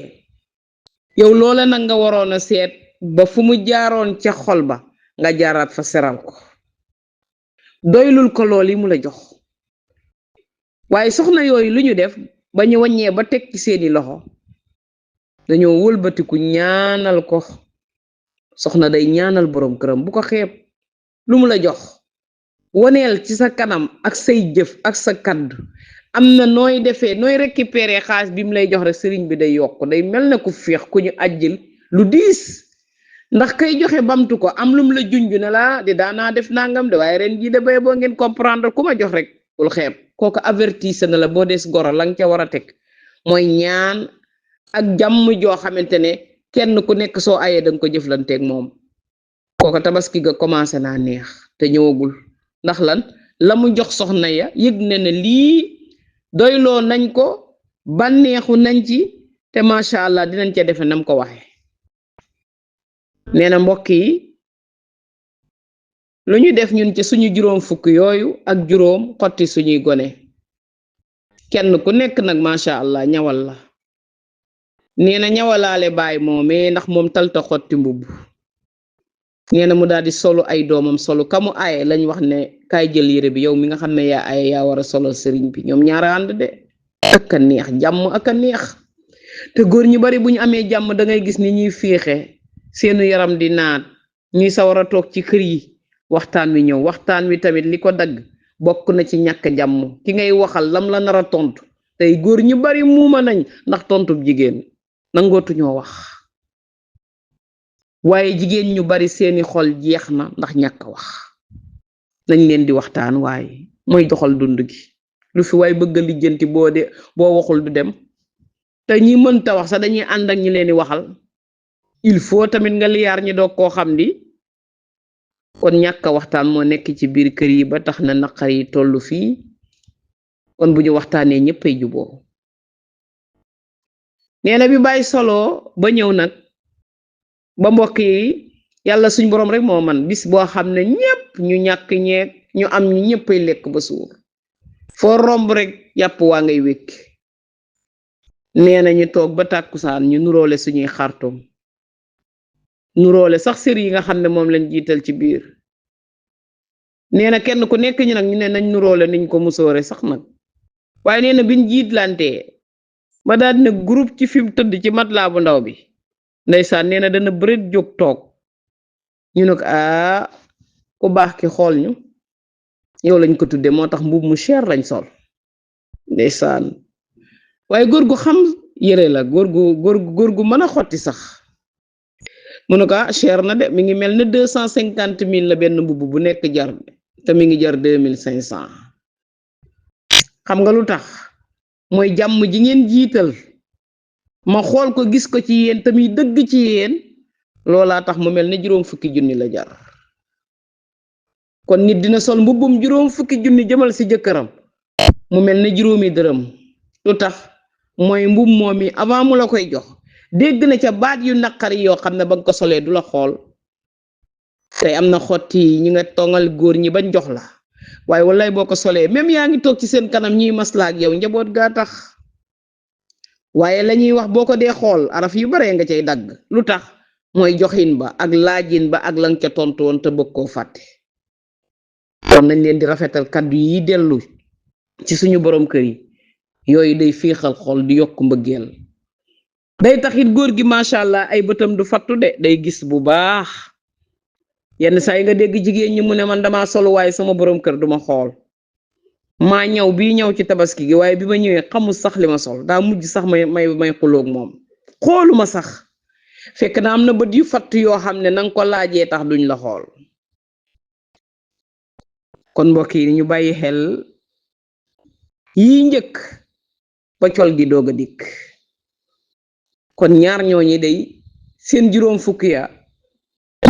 yow loola nag nga waroon a seet ba fu mu jaaroon ca xol ba nga jaaraat fa seral ko doylul ko lool yi mu la jox waaye soxna yooyu lu ñu def ba ñu wàññee ba teg ci seeni loxo dañoo wëlbatiku ñaanal ko soxna day ñaanal boroom këram bu ko xeeb lu mu la jox woneel ci sa kanam ak say jëf ak sa kaddu am na nooy defee nooy récupérer xaalis bi mu lay jox rek sëriñ bi day yokk day mel na ku féex ku ñu àjjil lu diis ndax kay joxe bamtu ko am lu mu la junj ne la di daanaa def nangam de waaye ren jii de bay boo ngeen comprendre ku ma jox rek bul xeeb kooku avertise na la boo des goro la nga ca war a teg mooy ñaan ak jàmm joo xamante ne kenn ku nekk soo ayee danga ko jëflanteeg moom kooku tabaski ga commencé naa neex te ñëwagul ndax lan la mu jox soxna ya yëg na ne lii doyloo nañ ko bànneexu nañ ci te macha allah dinañ ca defe nam ko waxe nee na mbokk yi lu ñu def ñun ci suñu juróom fukk yooyu ak juróom xotti suñuy gone kenn ku nekk nag macha allah ñawal la nee na ñawalaale baay moomee ndax moom talta xotti mbubb nee na mu daal di solu ay doomam solu kamu aaye lañ wax ne kaay jël yére bi yow mi nga xam ne yaa aaye yaa war a solo sëriñ bi ñoom ñaara ànd de ak a neex jàmm ak a neex te góor ñu bari bu ñu amee jàmm da ngay gis ni ñuy féexe seenu yaram di naat ñuy sawar a toog ci kër yi waxtaan wi ñëw waxtaan wi tamit li ko dagg bokk na ci ñàkk jàmm ki ngay waxal lam la nar a tontu tey góor ñu bari muuma nañ ndax tontub jigéen nangootuñoo wax waaye jigéen ñu bari seeni xol jeex na ndax ñàkk wax nañ leen di waxtaan waaye mooy doxal dund gi lu fi waaye bëgg a lijjanti boo waxul du dem te ñi mënta wax sax dañuy ànd ak ñi leen di waxal il faut tamit nga liyaar ñi doog koo xam di kon ñàkk waxtaan moo nekk ci biir kër yi ba tax na naqar yi tollu fii kon bu ñu waxtaanee ñëppay juboo nee na bi bàyyi solo ba ñëw nag ba mbokk yi yàlla suñ boroom rek moo man bis boo xam ne ñépp ñu ñàkk ñeeg ñu am ñu ñëppay lekk ba suur foo romb rek yàpp waa ngay wékk nee na ñu toog ba tàkkusaan ñu nuroole suñuy xartum nuroole sax sër yi nga xam ne moom lañ jiital ci biir nee na kenn ku nekk ñu nag ñu ne nañ nuroole niñ ko musóore sax nag waaye nee na biñ jiitlantee ba daal dina groupe ci fi mu tëdd ci matelas bu ndaw bi ndeysaan nee na dana bëreet jóg toog ñu ne ko ku baax ki xool ñu yow lañ ko tudde moo tax mbubb mu cher lañ sol ndeysaan waaye góor gu xam yére la góor gu mën a xotti sax mu ne ko cher na de mi ngi mel ne 250 000 la benn mbubb bu nekk jar te mi ngi jar 2500 xam nga lu tax mooy jàmm ji ngeen jiital ma xool ko gis ko ci yéen te muy dëgg ci yéen loolaa tax mu mel ne juróom fukki junni la jar kon nit dina sol mbubbum juróom fukki junni jëmal si jëkkëram mu mel ne juróomi dërëm lu tax mooy mbub moom mi avant mu la koy jox dégg na ca baat yu naqari yoo xam ne ba nga ko solee du la xool tey am na xotti yi ñi nga tongal góor ñi bañ jox la waaye wallaay boo ko solee même yaa ngi toog ci seen kanam ñuy maslaa ak yow njaboot gaa tax waaye la ñuy wax boo ko dee xool araf yu bare nga cay dagg lu tax mooy joxin ba ak laajin ba ak la nga ca tontu woon te bëgg koo fàtte kon nañ leen di rafetal kaddu yi dellu ci suñu borom kër yi yooyu day féexal xol di yokk mbëggeel day taxit góor gi macha allah ay bëtam du fattu de day gis bu baax yenn saa yi nga dégg jigéen ñi mu ne man damaa solu waaye sama borom kër duma xool maa ñëw bii ñëw ci tabaski gi waaye bi ma ñëwee xamul sax li ma sol daa mujj sax may xuloog moom xooluma sax fekk na am na bët yu fatt yoo xam ne nanga ko laajee tax duñ la xool kon mbokk yi ñu bàyyi xel yii njëkk ba col gi doog a dikk kon ñaar ñooñi day seen juróom fukki ya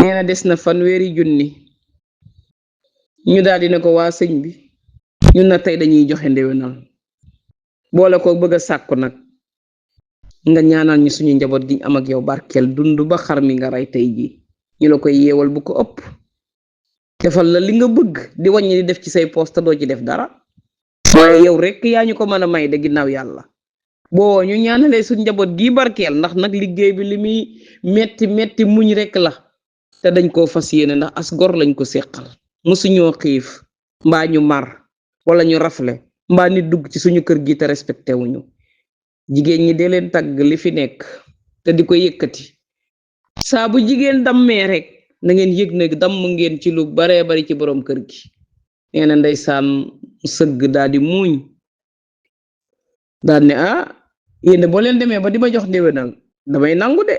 nee na des na fanweeri junni ñu daal dina ko waa sëñ bi ñun na tey dañuy joxe ndéwénal boole ko bëgg a sàkku nag nga ñaanal ñu suñu njaboot gi am ak yow barkeel dund ba xar mi nga rey tey ji ñu la koy yeewal bu ko ëpp defal la li nga bëgg di wàññi di def ci say poos te doo ci def dara waaye yow rek yaa ñu ko mën a may de ginnaaw yàlla boo ñu ñaanalee suñu njaboot gi barkeel ndax nag liggéey bi li muy metti muñ rek la te dañ koo fas yéene ndax as gor lañ ko séqal musuñoo xiif mbaa ñu mar wala ñu rafle mbaa nit dugg ci suñu kër gi te respecté wuñu jigéen ñi dee leen tagg li fi nekk te di ko yëkkati saa bu jigéen dammee rek na ngeen yëg ne damm ngeen ci lu baree bari ci borom kër gi nee na ndeysaan sëgg daal di muuñ daal ne yéen boo leen demee ba di ma jox ndéwénal damay nangu de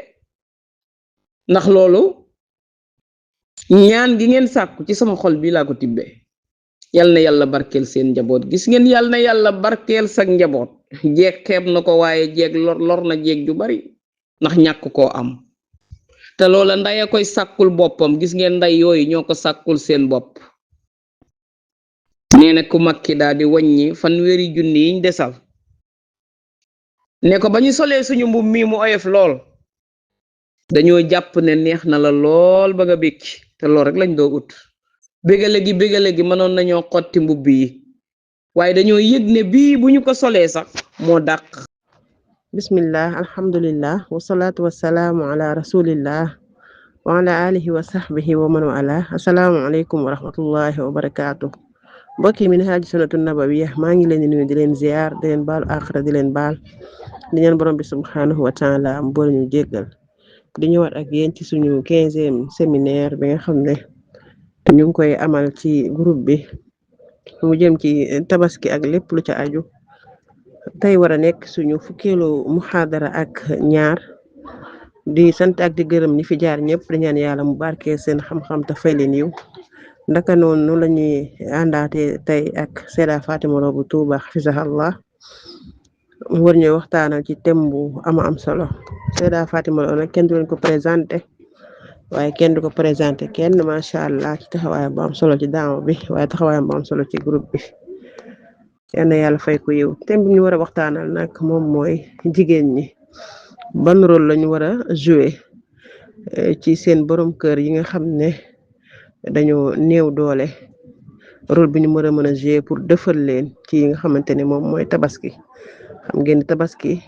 ndax loolu ñaan gi ngeen sàkku ci sama xol bi laa ko tibbee yal na yàlla barkeel seen njaboot gis ngeen yal na yàlla barkeel sa njaboot jeeg xeeb na ko waaye jeeg lor na jeeg ju bari ndax ñàkk koo am te loola nday a koy sàkkul boppam gis ngeen nday yooyu ñoo ko sàkkul seen bopp nee na ku mag ki daal di wàññi fanweeri junni yiñ desal ne ko ba ñu solee suñu mbub mii mu oyof lool dañoo jàpp ne neex na la lool ba nga békki te lool rek lañ doo ut bégale gi mënoon nañoo xotti mbubb yi waaye dañoo yëg ne bii bu ñu ko solee sax moo dàq. bismillah alhamdulillah wasalaatu wasalaamu ala rasulillah wa ala alihi wa sahbihi wa man wala assalaamu aleykum wa rahmatullahi wa barakaatu mbokki Minhaj Sunnatun Nabawiyya maa ngi leen di nuyu di leen ziyaar di leen baalu aaxira di leen baal di ñaan borom bi subhanahu wa taala am boole ñu jéggal di ñëwaat ak yéen ci suñu 15e séminaire bi nga xam ne ñu ngi koy amal ci groupe bi mu jëm ci tabaski ak lépp lu ca aju tey war a nekk suñu fukkeelu muxaadara ak ñaar di sant ak di gërëm ñi fi jaar ñëpp di ñaan yàlla mu barkee seen xam-xam te fay leen yiw ndaka noonu la ñuy àndaate tey ak Seyda Fatima Lo bu Tuuba xafisahallah mu war ñuy waxtaanal ci thème bu am solo Seyda Fatima Lo nag kenn du leen ko présenté waaye kenn du ko présenté kenn macha allah ci taxawaayam bu am solo ci daama bi waaye taxawaayam bu am solo ci groupe bi yal na yàlla fay ko yiw thème bi ñu war a waxtaanal nag moom mooy jigéen ñi ban rôle la ñu war a jouer ci seen borom kër yi nga xam ne dañoo néew doole rôle bi ñu mën a jouer pour defal leen ci yi nga xamante ne moom mooy tabaski xam ngeen tabaski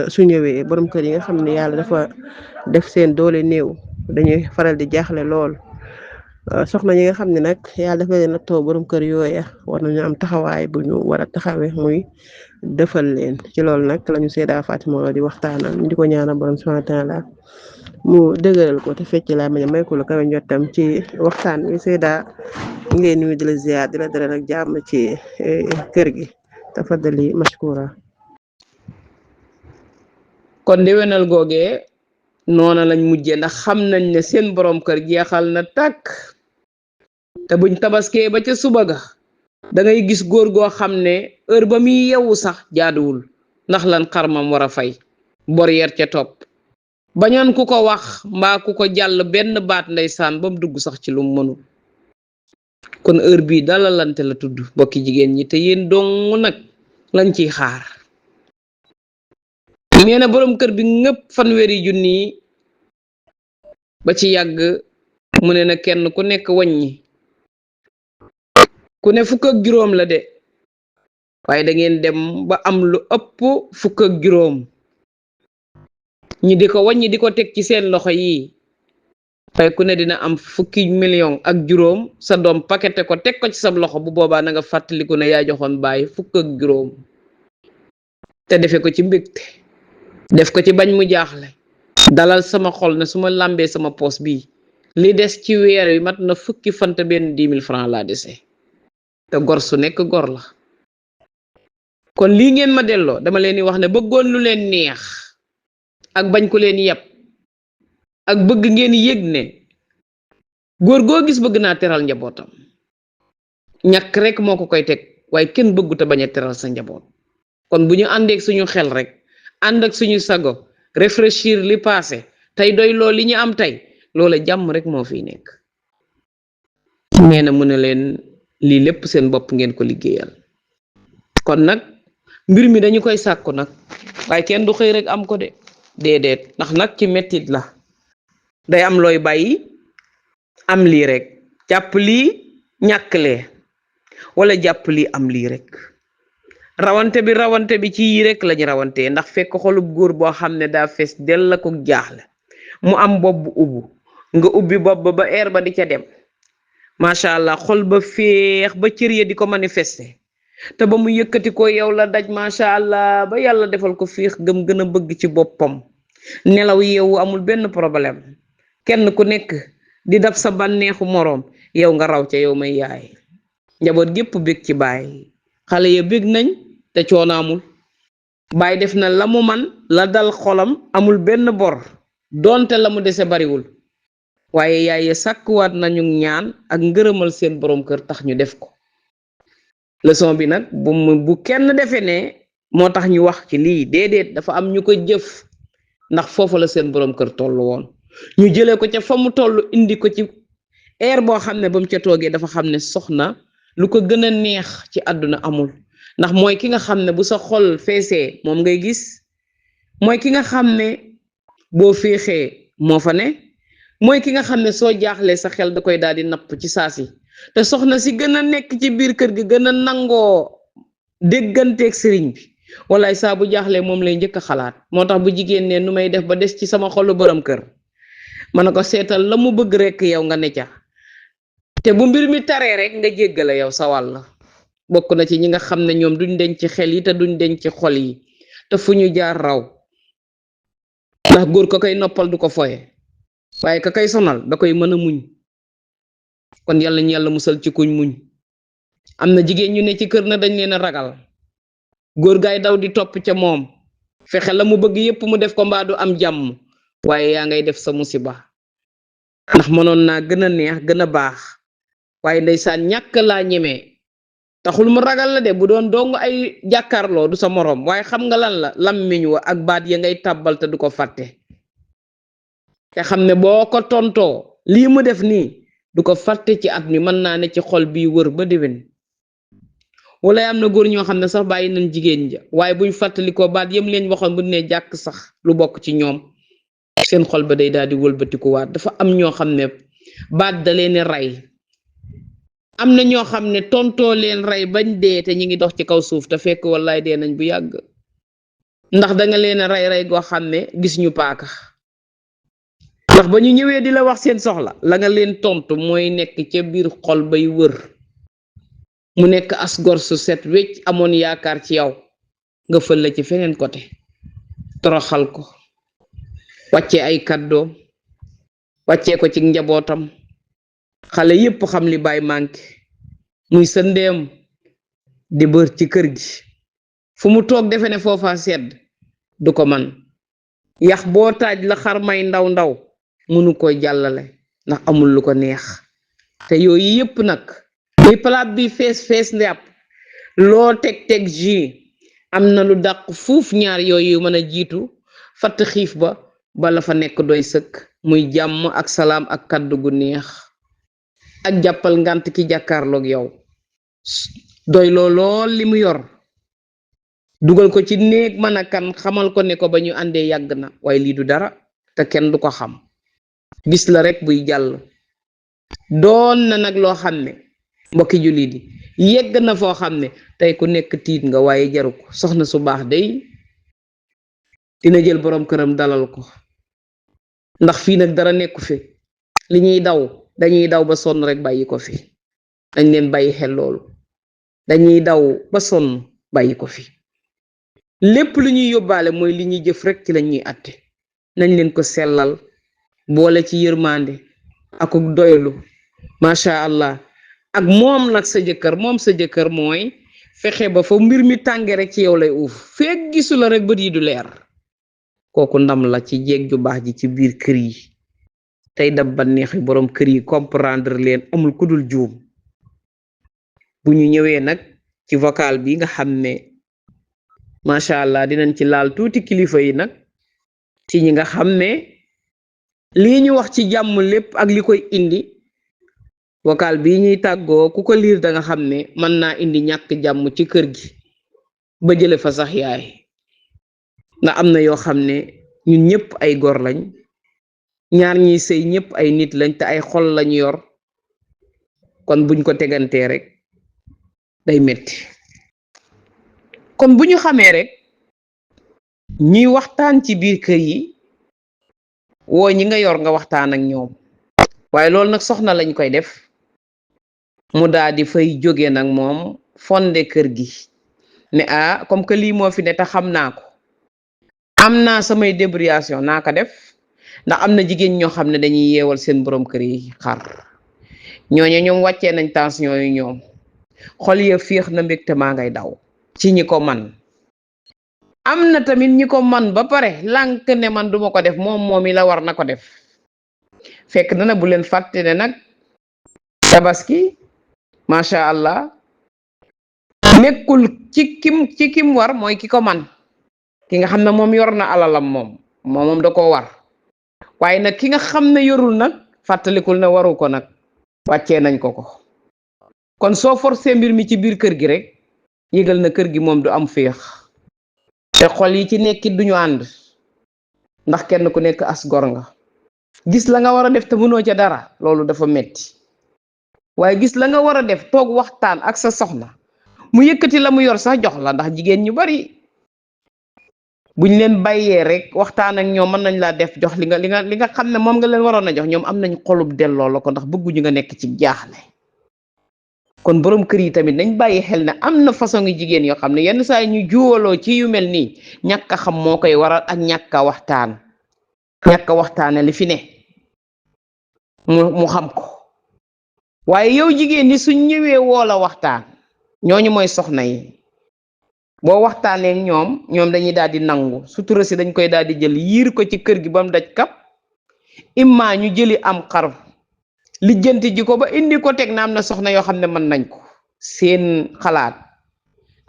su ñëwee borom kër yi nga xam ne yàlla dafa def seen doole néew dañuy faral di jaaxle lool soxna ñi nga xam ne nag yàlla dafa leen nattoo borom kër yooya war nañu am taxawaay bu ñu war a taxawee muy defal leen ci loolu nag lañu Seyda Fatima Lo di waxtaanal ñu di ko ñaanal borom subhanahu wa taala mu dëgëral ko te fecc laa may ko lu kawe njottam ci waxtaan wi Seyda ñu ngi nuyu di la ziar di la dalal ak jàmm ci kër gi tafadali mashkura. kon ndéwénal googee noona lañ mujjee ndax xam nañ ne seen borom kër jeexal na tàkk te buñ tabaskee ba ca suba ga da ngay gis góor goo xam ne heure ba muy yewu sax jaaduwul ndax lan xarmam war a fay bor yer ca topp bañoon ku ko wax mbaa ku ko jàll benn baat ndeysaan ba mu dugg sax ci lu mu mënul kon heure bii dalalante la tudd bokki jigéen ñi te yéen dong nag lañ ciy xaar nee na borom kër bi ngëpp fanweeri junni ba ci yàgg mu ne na kenn ku nekk wàññi ku ne fukk ak juróom la de waaye da ngeen dem ba am lu ëpp fukk ak juróom ñi di ko wàññi di ko teg ci seen loxo yi waaye ku ne dina am fukki million ak juróom sa doom paqueté ko teg ko ci sa loxo, bu boobaa na nga fàttaliku ne yaa joxoon bàyyi fukk ak juróom te defe ko ci mbégte, def ko ci bañ mu jaaxle, dalal sama xol ne su ma làmbee sama poos bii li des ci weer wi mat na fukki fanta benn 10 000 francs laa dese. te gor su nekk gor la. kon lii ngeen ma delloo dama leen di wax ne bëggoon lu leen neex ak bañ ku leen yeb ak bëgg ngeen yëg ne góor goo gis bëgg naa teral njabootam, ñàkk rek moo ko koy teg, waaye kenn bëggu te bañ a teral sa njaboot. kon bu ñu àndeek suñu xel rek ànd ak suñu sago réfléchir li passé tey doy loo li ñu am tey, loola jàmm rek moo fiy nekk. nee na mu ne leen lii lépp seen bopp ngeen ko liggéeyal. kon nag mbir mi dañu koy sàkku nag, waaye kenn du xëy rek am ko de déedéet, ndax nag ci mettit la day am looy bàyyi am lii rek, jàpp lii ñàkk lee, wala jàpp lii am lii rek. rawante bi ci yii rek lañu rawante, ndax fekk xolub góor boo xam ne daa fees del la ko jaaxle, mu am bopp bu ubbu nga ubbi bopp ba air ba di ca dem, macha allah xol ba féex ba cër ya di ko manifester, te ba mu yëkkati ko yow la daj macha allah ba yàlla defal ko féex gëm gën a bëgg ci boppam, nelaw yeewu amul benn problème, kenn ku nekk di dab sa bànneexu moroom, yow nga raw ca yow may yaay. njaboot gépp bég ci baay, xale ya bég nañ te coonaamul, baay def na la mu man, la dal xolam amul benn bor, doonte la mu dese bariwul, waaye yaay ya sàkkuwaat nañu ñaan ak ngërëmal seen borom kër tax ñu def ko. leçon bi nag bu kenn defe ne moo tax ñu wax ci lii, déedéet, dafa am ñu ko jëf, ndax foofu la seen borom kër toll woon, ñu jëlee ko ca fa mu toll indi ko ci air boo xam ne ba mu ca toogee dafa xam ne soxna lu ko gën a neex ci àdduna amul, ndax mooy ki nga xam ne bu sa xol feesee moom ngay gis, mooy ki nga xam ne boo féexee moo fa ne, mooy ki nga xam ne soo jaaxlee sa xel da koy daal di napp ci saasi. te soxna si gën a nekk ci biir kër gi gën a nangoo dégganteeg sëriñ bi, walaay saa bu jaaxlee moom lay njëkk a xalaat. moo tax bu jigéen ne nu may def ba des ci sama xolu borom kër, ma ne ko seetal la mu bëgg rek yow nga ne ca, te bu mbir mi taree rek nga jéggale yow sa wàll. bokk na ci ñi nga xam ne ñoom duñ denc ci xel yi te duñ denc ci xol yi, te fu ñu jaar raw, ndax góor ko koy noppal du ko foye, waaye ka koy sonal da koy mën a muñ. kon yàlla ñu yàlla musal ci kuñ muñ. am na jigéen ñu ne ci kër na dañ leen a ragal, góor gaay daw di topp ca moom, fexe la mu bëgg yépp mu def ko mbaa du am jàmm, waaye yaa ngay def sa musiba, ndax mënoon naa gën a neex gën a baax, waaye ndeysaan ñàkk laa ñemee taxul mu ragal la de. bu doon dong ay jàkkaarloo du sa moroom, waaye xam nga lan la, lammiñ wa ak baat ya ngay tàbbal te du ko fàtte, te xam ne boo ko tontoo lii mu def nii du ko fàtte ci at mi, mën naa ne ci xol bii wër ba déwén. wala am na góor ñoo xam ne sax bàyyi nañ jigéen ja, waaye buñ fàttalikoo baat yëm leen waxoon bu ne jàkk sax lu bokk ci ñoom, seen xol ba day daal di wëlbatikuwaat. dafa am ñoo xam ne baat da leen rey, am na ñoo xam ne tontoo leen rey bañ dee te ñi ngi dox ci kaw suuf, te fekk wallaay dee nañ bu yàgg, ndax danga leen rey goo xam ne gis ñu paaka. ndax ba ñu ñëwee di la wax seen soxla, la nga leen tontu mooy nekk ca biir xol bay wër, mu nekk as gor su set wecc amoon yaakaar ci yow, nga fël la ci feneen côté, toroxal ko, wàccee ay kàddoom, wàccee ko ci njabootam. xale yépp xam li baay manqué, muy sa ndeem di bër ci kër gi, fu mu toog defe ne foofa sedd, du ko man. yax boo taaj la xar may ndaw ndaw mënu ko jàllale, ndax amul lu ko neex. te yooyu yépp nag li palaat bi fees ndàpp, loo teg ji am na lu dàq fuuf ñaar yooyu mën a jiitu fatt xiif ba bala fa nekk doy sëkk, muy jàmm ak salaam ak kàddu gu neex ak jàppal ngant ki jàkkaarloog yow, doy lool li mu yor, dugal ko ci néeg mën a kan, xamal ko ne ko ba ñu àndee yàgg na, waaye lii du dara te kenn du ko xam, bis la rek buy jàll. doon na nag loo xam ne mbokki jullit yi yegg na foo xam ne tey ku nekk tiit nga, waaye jaru ko. soxna su baax day dina jël borom këram dalal ko, ndax fii nag dara nekku fi, li ñuy daw dañuy daw ba sonn rek bàyyi ko fi. dañ leen bàyyi xel loolu dañuy daw ba sonn bàyyi ko fi lépp lu ñuy yóbbaale mooy li ñuy jëf rek ci la ñuy atte nañ leen ko sellal boole ci yërmande ak doylu macha allah ak moom nag sa jëkkër mooy fexe ba fa mbir mi tànge rek ci yow lay uuf feek gisu la rek bët yi du leer kooku ndam la ci jeeg ju baax ji ci biir kër yi tey dab ba neexi boroom kër yi comprendre leen amul ku dul juum bu ñu ñëwee nag ci vocal bi nga xam ne macha allah dinañ ci laal tuuti kilifa yi nag ci ñi nga xam ne lii ñu wax ci jàmm lépp ak li koy indi vocal bii ñuy tàggoo ku ko liir da nga xam ne mën naa indi ñàkk jàmm ci kër gi ba jële fa sax yaay ndax am na yoo xam ne ñun ñëpp ay gor lañ ñaar ñiy sëy ñëpp ay nit lañ te ay xol lañ yor kon buñ ko tegantee rek day metti kon bu ñu xamee rek ñuy waxtaan ci biir kër yi woo ñi nga yor nga waxtaan ak ñoom waaye loolu nag soxna lañ koy def mu daal di fay jóge nag moom fonde kër gi ne comme que lii moo fi ne te xam naa ko am naa samay débrouillation naa ko def ndax am na jigéen ñoo xam ne dañuy yeewal seen borom kër yi xar ñooñu ñoom wàccee nañ tension yu ñoom xol ya féex na mbégte maa ngay daw ci ñi ko man am na tamit ñi ko man ba pare lànk ne man duma ko def moom yi la war na ko def fekk na na bu leen fàtte ne nag tabaski macha allah nekkul ci kim war mooy ki ko man ki nga xam ne moom yor na alalam moom da ko war waaye nag ki nga xam ne yorul nag fàttalikul ne waru ko nag wàccee nañ ko kon soo forcé mbir mi ci biir kër gi rek yëgal na kër gi moom du am féex te xol yi ci nekkit duñu ànd ndax kenn ku nekk as gor nga gis la nga war a def te mënoo ca dara loolu dafa metti waaye gis la nga war a def toog waxtaan ak sa soxna mu yëkkati la mu yor sax jox la ndax jigéen ñu bari buñ leen bàyyee rek waxtaan ak ñoom mën nañ laa def jox li nga xam ne moom nga leen waroon a jox ñoom am nañ xolub delloo la ko ndax bëgguñu nga nekk ci jaaxle kon borom kër yi tamit nañ bàyyi xel ne am na façon ngi jigéen yoo xam ne yenn saa yi ñu juwaloo ci yu mel nii ñàkk a xam moo koy waral ak ñàkk a waxtaane li fi ne mu xam ko waaye yow jigéen ñi suñ ñëwee woo la waxtaan ñooñu mooy soxna yi boo waxtaanee ñoom dañuy daal di nangu sutura si dañ koy daal di jël yiir ko ci kër gi ba mu daj kap imma ñu jëli am xar lijjanti ji ko ba indi ko teg na am na soxna yoo xam ne mën nañ ko seen xalaat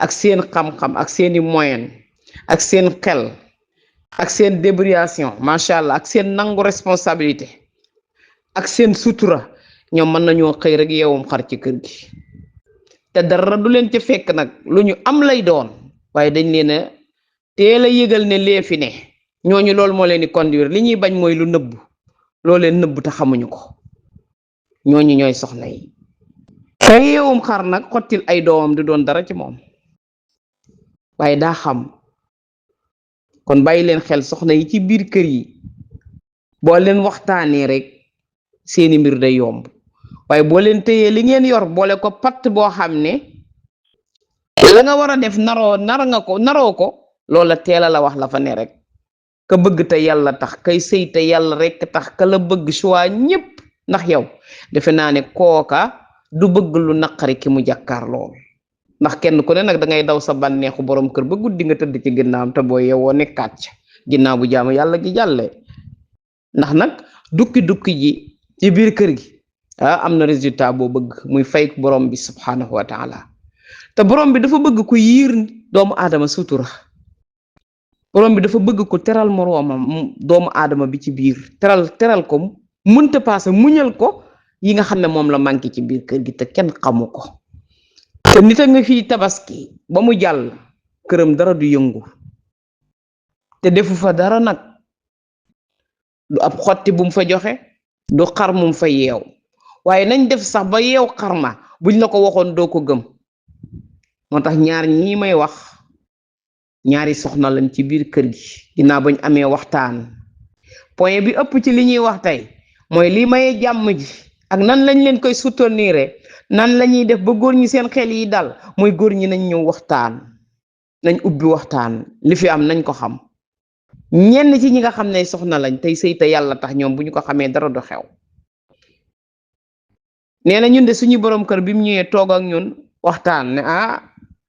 ak seen xam-xam ak seeni moyen ak seen xel ak seen débrouillation macha allah ak seen nangu responsabilité ak seen sutura ñoom mën nañoo xëy rek yeewum xar ci kër gi te dara du leen ca fekk nag lu ñu am lay doon waaye dañ leen a teel a yëgal ne lee fi ne ñooñu loolu moo leen di conduire li ñuy bañ mooy lu nëbbu loo leen nëbbu te xamuñu ko ñooñu ñooy soxna yi te yeewum xar nag xottil ay doomam du doon dara ci moom waaye daa xam kon bàyyi leen xel soxna yi ci biir kër yi boo leen waxtaanee rek seeni mbir day yomb waaye boo leen téyee li ngeen yor boole ko patt boo xam ne la nga war a def naroo ko loola teela la wax la fa ne rek ka bëgg te yàlla tax kay sëy te yàlla rek tax ka la bëgg choix ñépp ndax yow defe naa ne kooka du bëgg lu naqari ki mu jàkkaar lool ndax kenn ku ne nag da ngay daw sa bànneexu borom kër ba guddi nga tëdd ci ginnaawam te boo yewoo nekkaat ca ginnaaw bu jaamu yàlla gi jàllee ndax nag dukki ji ci biir kër gi am na résultat boo bëgg muy fay borom bi subhanahu wa taala te borom bi dafa bëgg ku yiir doomu aadama sutura borom bi dafa bëgg ku teral moroomam doomu aadama bi ci biir teral ko mënta paase muñal ko yi nga xam ne moom la manqué ci biir kër gi te kenn xamu ko te nit a nga fii tabaski ba mu jàll këram dara du yëngu te defu fa dara nag du ab xotti bu mu fa joxe du xar mu fa yeew waaye nañ def sax ba yeew xarma buñ la ko waxoon doo ko gëm moo tax ñaar ñii may wax ñaari soxna lañ ci biir kër gi ginnaaw bañ amee waxtaan point bi ëpp ci li ñuy wax tey mooy lii maye jàmm ji ak nan lañ leen koy soutenir nan la ñuy def ba góor ñi seen xel yi dal mooy góor ñi nañ ñëw waxtaan, nañ ubbi waxtaan, li fi am nañ ko xam. ñenn ci ñi nga xam ne soxna lañ tey sëy te yàlla tax ñoom bu ñu ko xamee dara du xew. nee na ñun de suñu borom kër bi mu ñëwee toog ak ñun waxtaan ne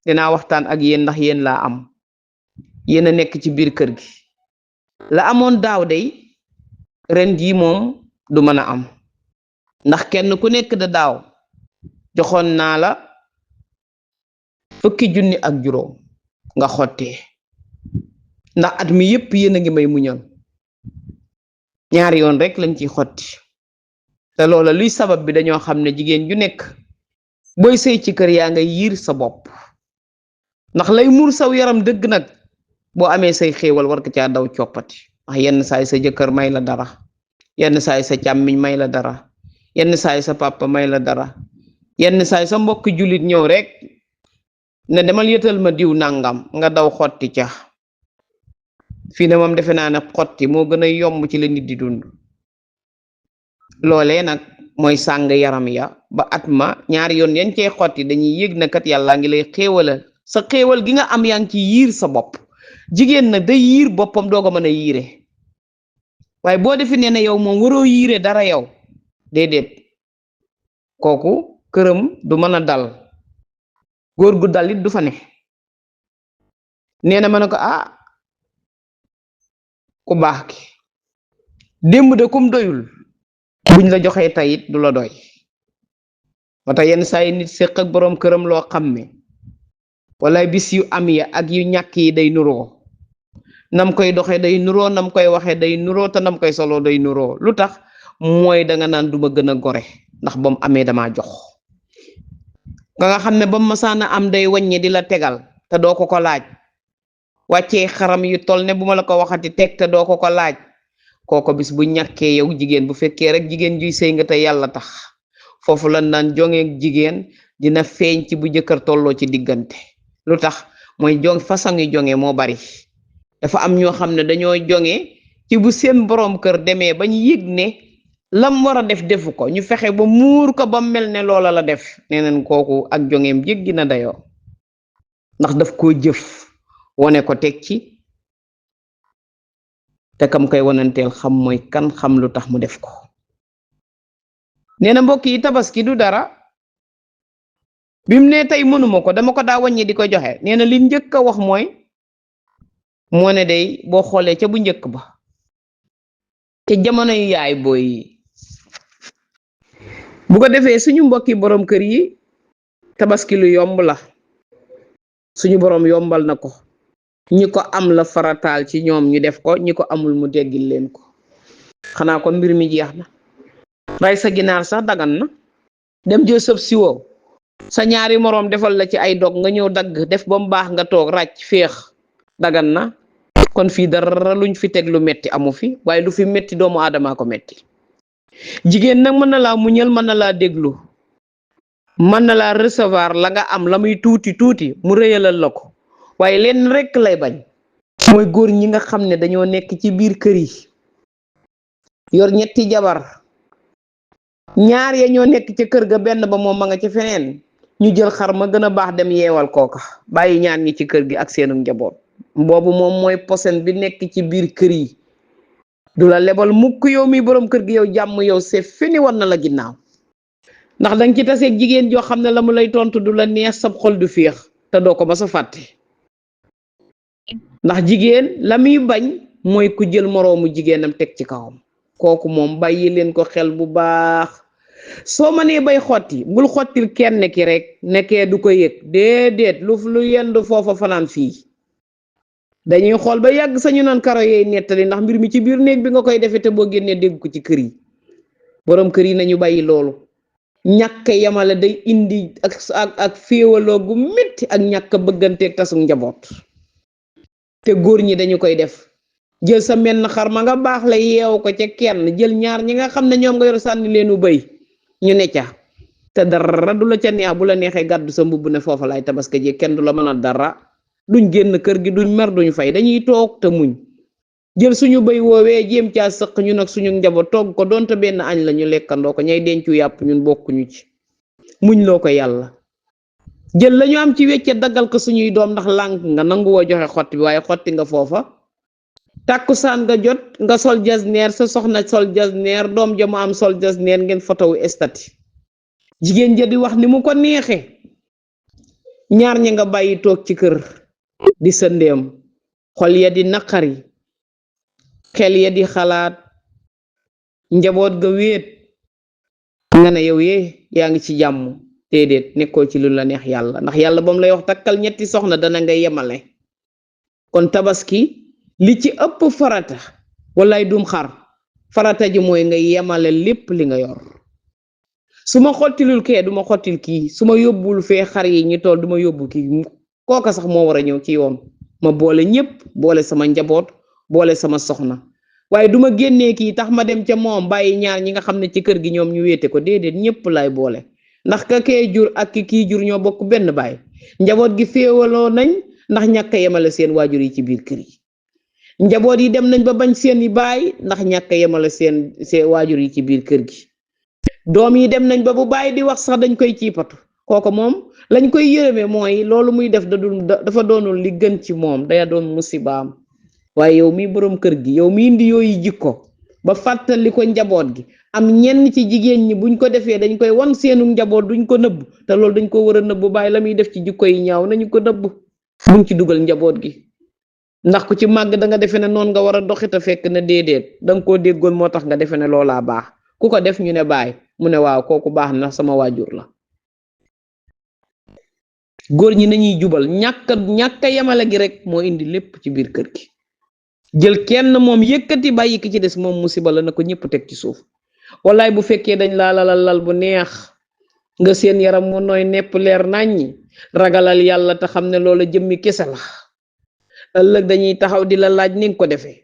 dinaa waxtaan ak yéen ndax yéen laa am, yéen a nekk ci biir kër gi. la amoon daaw day ren jii moom du mën a am ndax kenn ku nekk da daaw joxoon naa la 10,000 ak juróom nga xottee, ndax at mi yépp yéen a ngi may muñal, ñaari yoon rek lañ ciy xotti. te loola luy sabab bi dañoo xam ne jigéen ju nekk booy sëy ci kër yaa nga yiir sa bopp, ndax lay muur saw yaram dëgg nag boo amee say xéewal war ko caa daw coppati. ndax yenn saay sa jëkkër may la dara, yenn saay sa càmmiñ may la dara, yenn saay sa papa may la dara, yenn saay sa mbokk jullit ñëw rek ne demal yëtal ma diw nangam nga daw xotti ca. fii ne moom defe naa ne xotti moo gën a yomb ci la nit di dund. loolee nag mooy sàng yaram ya ba at ma ñaari yoon yañ cey xotti dañuy yëg na kat yàlla ngi lay xéewalal sa xéewal gi nga am yaa ngi ci yiir sa bopp. jigéen nag day yiir boppam doo ko mën a yiire, waaye boo defe nee na yow moom waroo yiire dara yow déedéet, kooku këram du mën a dal, góor gu dal it du fa ne. nee na ma ne ko ku baax ki démb de kum doyul buñ la joxee tayit du la doy. moo tax yenn saa yi nit séq ak boroom këram loo xam ne wala bis yu am ya ak yu ñàkk yi day nuroo, nam koy doxee day nuroo, nam koy waxee day nuroo, te nam koy solo day nuroo. lu tax mooy danga naan duma gën a gore ndax ba mu amee damaa jox. nga xam ne ba mu masaana am day wàññi di la tegal te doo ko ko laaj, wàccee xaram yu toll ne bu ma la ko waxati teg te doo ko ko laaj. kooko bis bu ñàkkee yow jigéen bu fekkee rek jigéen juy sëy nga te yàlla tax, foofu la naan jongeeg jigéen dina feeñ ci bu jëkkër tolloo ci diggante. lu tax mooy façon yi jonge moo bari. dafa am ñoo xam ne dañoo jonge ci bu seen borom kër demee bañ yëg ne lam war a def defu ko, ñu fexe ba muur ko ba mel ne loola la def. nee nañ kooku ak jongeem jéggi na dayoo, ndax daf koo jëf wone ko teg ci, te kam koy wonanteel xam mooy kan, xam lu tax mu def ko. nee na mbokk yi tabaski du dara. bi mu ne tey mënuma ko dama ko daa wàññi di ko joxe, nee na li njëkk a wax mooy moo ne day boo xoolee ca bu njëkk ba ca jamono yu yaay booy yi, bu ko defee suñu mbokki borom kër yi tabaski lu yomb la, suñu borom yombal na ko. ñi ko am la farataal ci ñoom ñu def ko, ñi ko amul mu teggil leen ko. xanaa kon mbir mi jeex na. ray sa ginaar sax dagan na, dem jël sëb siwo sa ñaari moroom defal la ci ay dog nga ñëw dagg def ba mu baax nga toog ràcc féex, dagan na. kon fii dara luñ fi teg lu metti amu fi, waaye lu fi metti doomu aadama ko metti. jigéen nag mën na laa muñal, mën na laa déglu, mën na laa recevoir la nga am la muy tuuti tuuti mu rëyalal la ko, waaye leen rekk lay bañ mooy góor ñi nga xam ne dañoo nekk ci biir kër yi yor ñetti jabar, ñaar ya ñoo nekk ca kër ga, benn ba moom ma nga ci feneen, ñu jël xar ma gën a baax dem yeewal kooka, bàyyi ñaar ñi ci kër gi ak seenu njaboot. boobu moom mooy posen bi nekk ci biir kër yi, du la lebal mukk yow mi borom kër gi yow jàmm, yow c'est fini, war na la ginnaaw. ndax danga ci taseeg jigéen joo xam ne la mu lay tontu du la neex, sab xol du féex, te doo ko ma sa fàtte. ndax jigéen la muy bañ mooy ku jël moroomu jigéenam teg ci kawam. kooku moom bàyyi leen ko xel bu baax. soo mënee bay xotti bul xottil kenn ki rek nekkee du ko yëg, déedéet lu yendu foofa fanaan fii. dañuy xool ba yàgg sañu naan karo yee nettali, ndax mbir mi ci biir néeg bi nga koy defee te boo génnee dégg ko ci kër yi. borom kër yi nañu bàyyi loolu. ñàkk yamale day indi ak féewaloo gu métti ak ñàkk bëgganteeg tasum njaboot. te góor ñi dañu koy def, jël sa menn xar ma nga baax la yeew ko ca kenn, jël ñaar ñi nga xam ne ñoom nga yor sànni leenu bëy ñu ne ca, te dara du la ca neex. bu la neexee gàddu sa mbubb ne foofa laay tabaski ji, kenn du la mën a dara. duñ génn kër gi, duñ mer, duñ fay, dañuy toog te muñ. jël suñu bëy woowee jéem caa sëq ñun ak suñu njaboot togg ko donte benn añ la ñu lekkandoo ko ñay dencu yàpp ñun bokkuñu ci muñ loo ko yàlla jël lañu am ci wecce daggal ko suñuy doom ndax lànk nga nangu woo joxe xotti bi waaye xotti nga foofa tàkkusaan nga jot nga sol jasneer sa soxna sol jasneer doom ja mu am sol jasneer ngeen fotowu estati jigéen ja di wax ni mu ko neexe ñaar ñi nga bàyyi toog ci kër di sëndeem xol ya di naqari xel ya di xalaat njaboot ga wéet nga ne yow yaa ngi ci jàmm déedéet nekkoo ci lu la neex yàlla ndax yàlla ba mu lay wax takkal ñetti soxna dana nga yemale kon tabaski li ci ëpp farata wallaay dum xar farata ji mooy nga yemale lépp li nga yor su ma xottilul kee duma xottil kii su ma yóbbul fee xar yi ñi tool duma yóbbu kii kooka sax moo war a ñëw ci yoon ma boole ñépp boole sama njaboot boole sama soxna waaye duma génnee kii tax ma dem ca moom bàyyi ñaar ñi nga xam ne ci kër gi ñoom ñu wéete ko déedéet ñépp lay boole ndax ka kee jur ak ki kii jur ñoo bokk benn baay njaboot gi féewaloo nañ ndax ñàkk a yemale seen waajur yi ci biir kër yi njaboot yi dem nañ ba bañ seen i baay ndax ñàkk a yemale seen waajur yi ci biir kër gi doom yi dem nañ ba bu baay di wax sax dañ koy ciipatu kooku moom lañ koy yërëme mooy loolu muy def dafa doonul li gën ci moom daya doon musibaam waaye yow mi boroom kër gi yow mi indi yooyu jikko ba fàttali ko njaboot gi am ñenn ci jigéen ñi buñ ko defee dañ koy wan seenu njaboot duñ ko nëbb te loolu dañ ko war a nëbb bàyyi la muy def ci jikko yi ñaaw nañu ko nëbb buñ ci dugal njaboot gi ndax ku ci màgg da nga defe ne noonu nga war a doxi te fekk na déedéet danga koo déggoon moo tax nga defe ne loolaa baax ku ko def ñu ne baay mu ne waaw kooku baax na sama waajur la góor ñi nañuy jubal ñàkk a yemale gi rek moo indi lépp ci biir kër gi jël kenn moom yëkkati bàyyi ki ci des moom musiba la na ko ñëpp teg ci suuf wallaay bu fekkee dañ laa lal bu neex nga seen yaram mu nooy nepp leer naññi ragalal yàlla te xam ne loola jëmmi kese la ëllëg dañuy taxaw di la laaj ni nga ko defee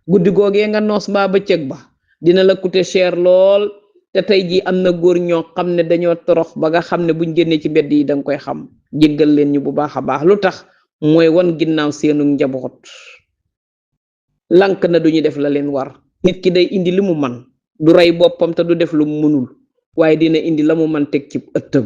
guddi googee nga noos mbaa bëccëg ba dina la coûter cher lool te tey jii am na góor ñoo xam ne dañoo torox ba nga xam ne buñ génnee ci mbedd yi danga koy xam jéggal leen ñu bu baax a baax lu tax mooy wan ginnaaw seenu njaboot lank na duñu def la leen war nit ki day indi li mu man du rey boppam te du def lu mu mënul waaye dina indi la mu man teg ci ëttam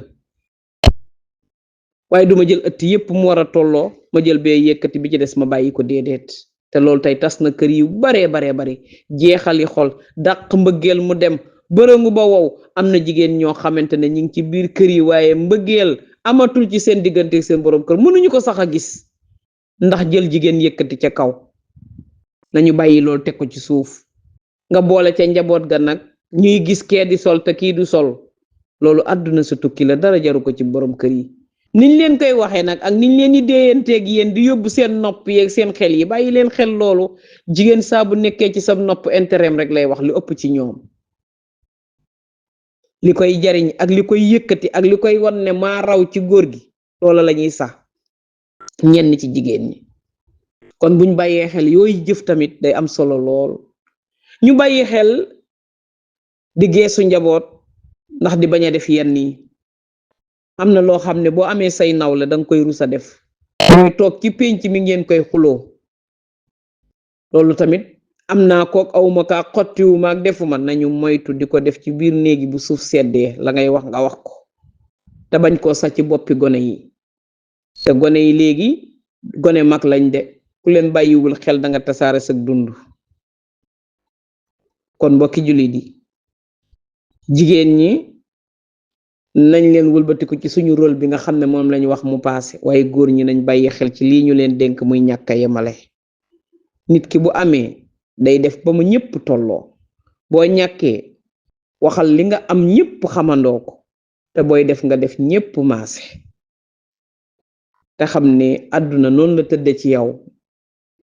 waaye duma jël ëtt yépp mu war a tolloo ma jël bee yëkkati bi ci des ma bàyyi ko déedéet te loolu tey tas na kër yu baree bari jeexali xol dàq mbëggeel mu dem bërëngu ba wow am na jigéen ñoo xamante ne ñi ngi ci biir kër yi waaye mbëggeel amatul ci seen diggante seen borom kër mënuñu ko sax a gis ndax jël jigéen yëkkati ca kaw nañu bàyyi loolu teg ko ci suuf nga boole ca njaboot ga nag ñuy gis kee di sol te kii du sol loolu àdduna sa tukki la dara jaru ko ci borom kër yi niñ leen koy waxee nag ak niñ leen di déeyanteeg yéen di yóbbu seen nopp yeeg seen xel yi bàyyi leen xel loolu jigéen saa bu nekkee ci sa nopp intérêt rek lay wax lu ëpp ci ñoom li koy jariñ ak li koy yëkkati ak li koy wan ne maa raw ci góor gi loola la ñuy sax ñenn ci jigéen ñi kon buñ bàyyee xel yooyu jëf tamit day am solo lool ñu bàyyi xel di geesu njaboot ndax di bañ a def yenn yi am na loo xam ne boo amee say nawle danga koy rusa def mooy toog ci pénc mi ngeen koy xuloo loolu tamit am naa kook awma kaa xottiwuma ak defuma nañu moytu di ko def ci biir néegi bu suuf seddee la ngay wax nga wax ko te bañ koo sax ci boppi gone yi te gone yi léegi gone mag lañ de ku leen bàyyiwul xel da nga tasaare sag dund kon mbokki jullit yi jigéen ñi nañ leen wëlbatiku ci suñu rôle bi nga xam ne moom lañu wax mu paase waaye góor ñi nañ bàyyi xel ci lii ñu leen dénk muy ñàkk a yemale nit ki bu amee day def ba mu ñëpp tolloo boo ñàkkee waxal li nga am ñëpp xamandoo ko te booy def nga def ñëpp maase te xam ne àdduna noonu la tëdde ci yow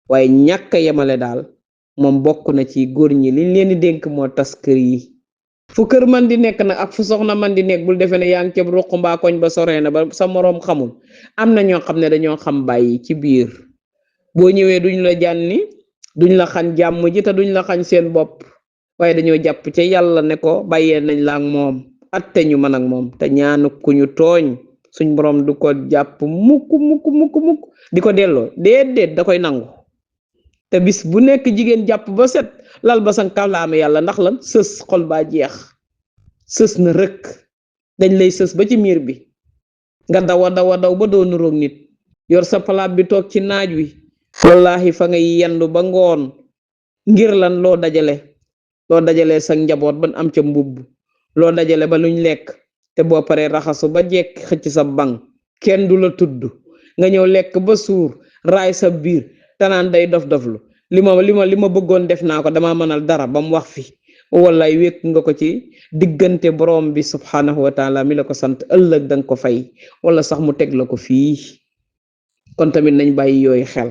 waaye ñàkk a yemale daal moom bokk na ci góor ñi liñ leen di dénk moo tas kër yi fu kër man di nekk nag ak fu soxna man di nekk bul defee ne yaa ngi ceeb ruq mbaa koñ ba soree na ba sa moroom xamul am na ñoo xam ne dañoo xam bàyyi ci biir boo ñëwee duñ la jànni duñ la xañ jàmm ji te duñ la xañ seen bopp waaye dañoo jàpp ca yàlla ne ko bàyyee nañ la ak moom atte ñu man ak moom te ñaanu ku ñu tooñ suñ borom du ko jàpp mukk di ko delloo déedéet da koy nangu te bis bu nekk jigéen jàpp ba set lal ba sang kàllaama yàlla ndax lan sës xol baa jeex sës na rëkk dañ lay sës ba ci miir bi nga dawa daw ba doo nuroog nit yor sa palaat bi toog ci naaj wi wallahi fa ngay yendu ba ngoon ngir lan loo dajale sa njaboot ban am ca mbubb loo dajale ba luñ lekk te boo paree raxasu ba jekk xëcc sa bang kenn du la tudd nga ñëw lekk ba suur raay sa biir tanaan day dof-doflu li ma bëggoon def naa ko dama mënal dara ba mu wax fi wallaay wékk nga ko ci diggante borom bi subhanahu wa taala mi la ko sant ëllëg danga ko fay wala sax mu teg la ko fii kon tamit nañ bàyyi yooyu xel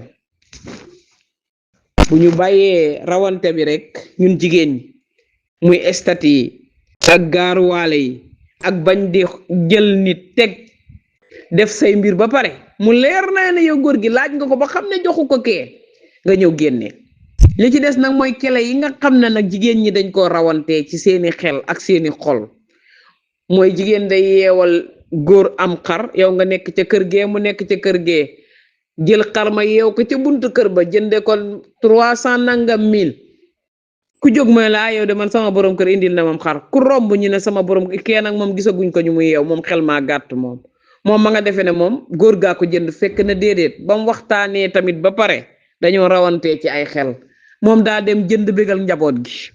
bu ñu bàyyee rawante bi rek ñun jigéen ñi muy estat yi ak gaaruwaale yi ak bañ di jël nit teg def say mbir ba pare mu leer na ne yow góor gi laaj nga ko ba xam ne joxu ko kee nga ñëw génne li ci des nag mooy kele yi nga xam ne nag jigéen ñi dañ koo rawantee ci seeni xel ak seeni xol mooy jigéen day yeewal góor am xar yow nga nekk ca kër gee mu nekk ca kër gee jël xar ma yeew ko ca buntu kër ba jënde ko 300 nangam 1000 ku jóg mooy laa yow de man sama borom kër indil na moom xar ku romb ñu ne sama borom kee nag moom gisaguñ ko ñu muy yeew moom xel maa gàtt moom ma nga defee ne moom góor gaa ko jënd fekk na déedéet ba mu waxtaanee tamit ba pare dañoo rawantee ci ay xel moom daa dem jënd bégal njaboot gi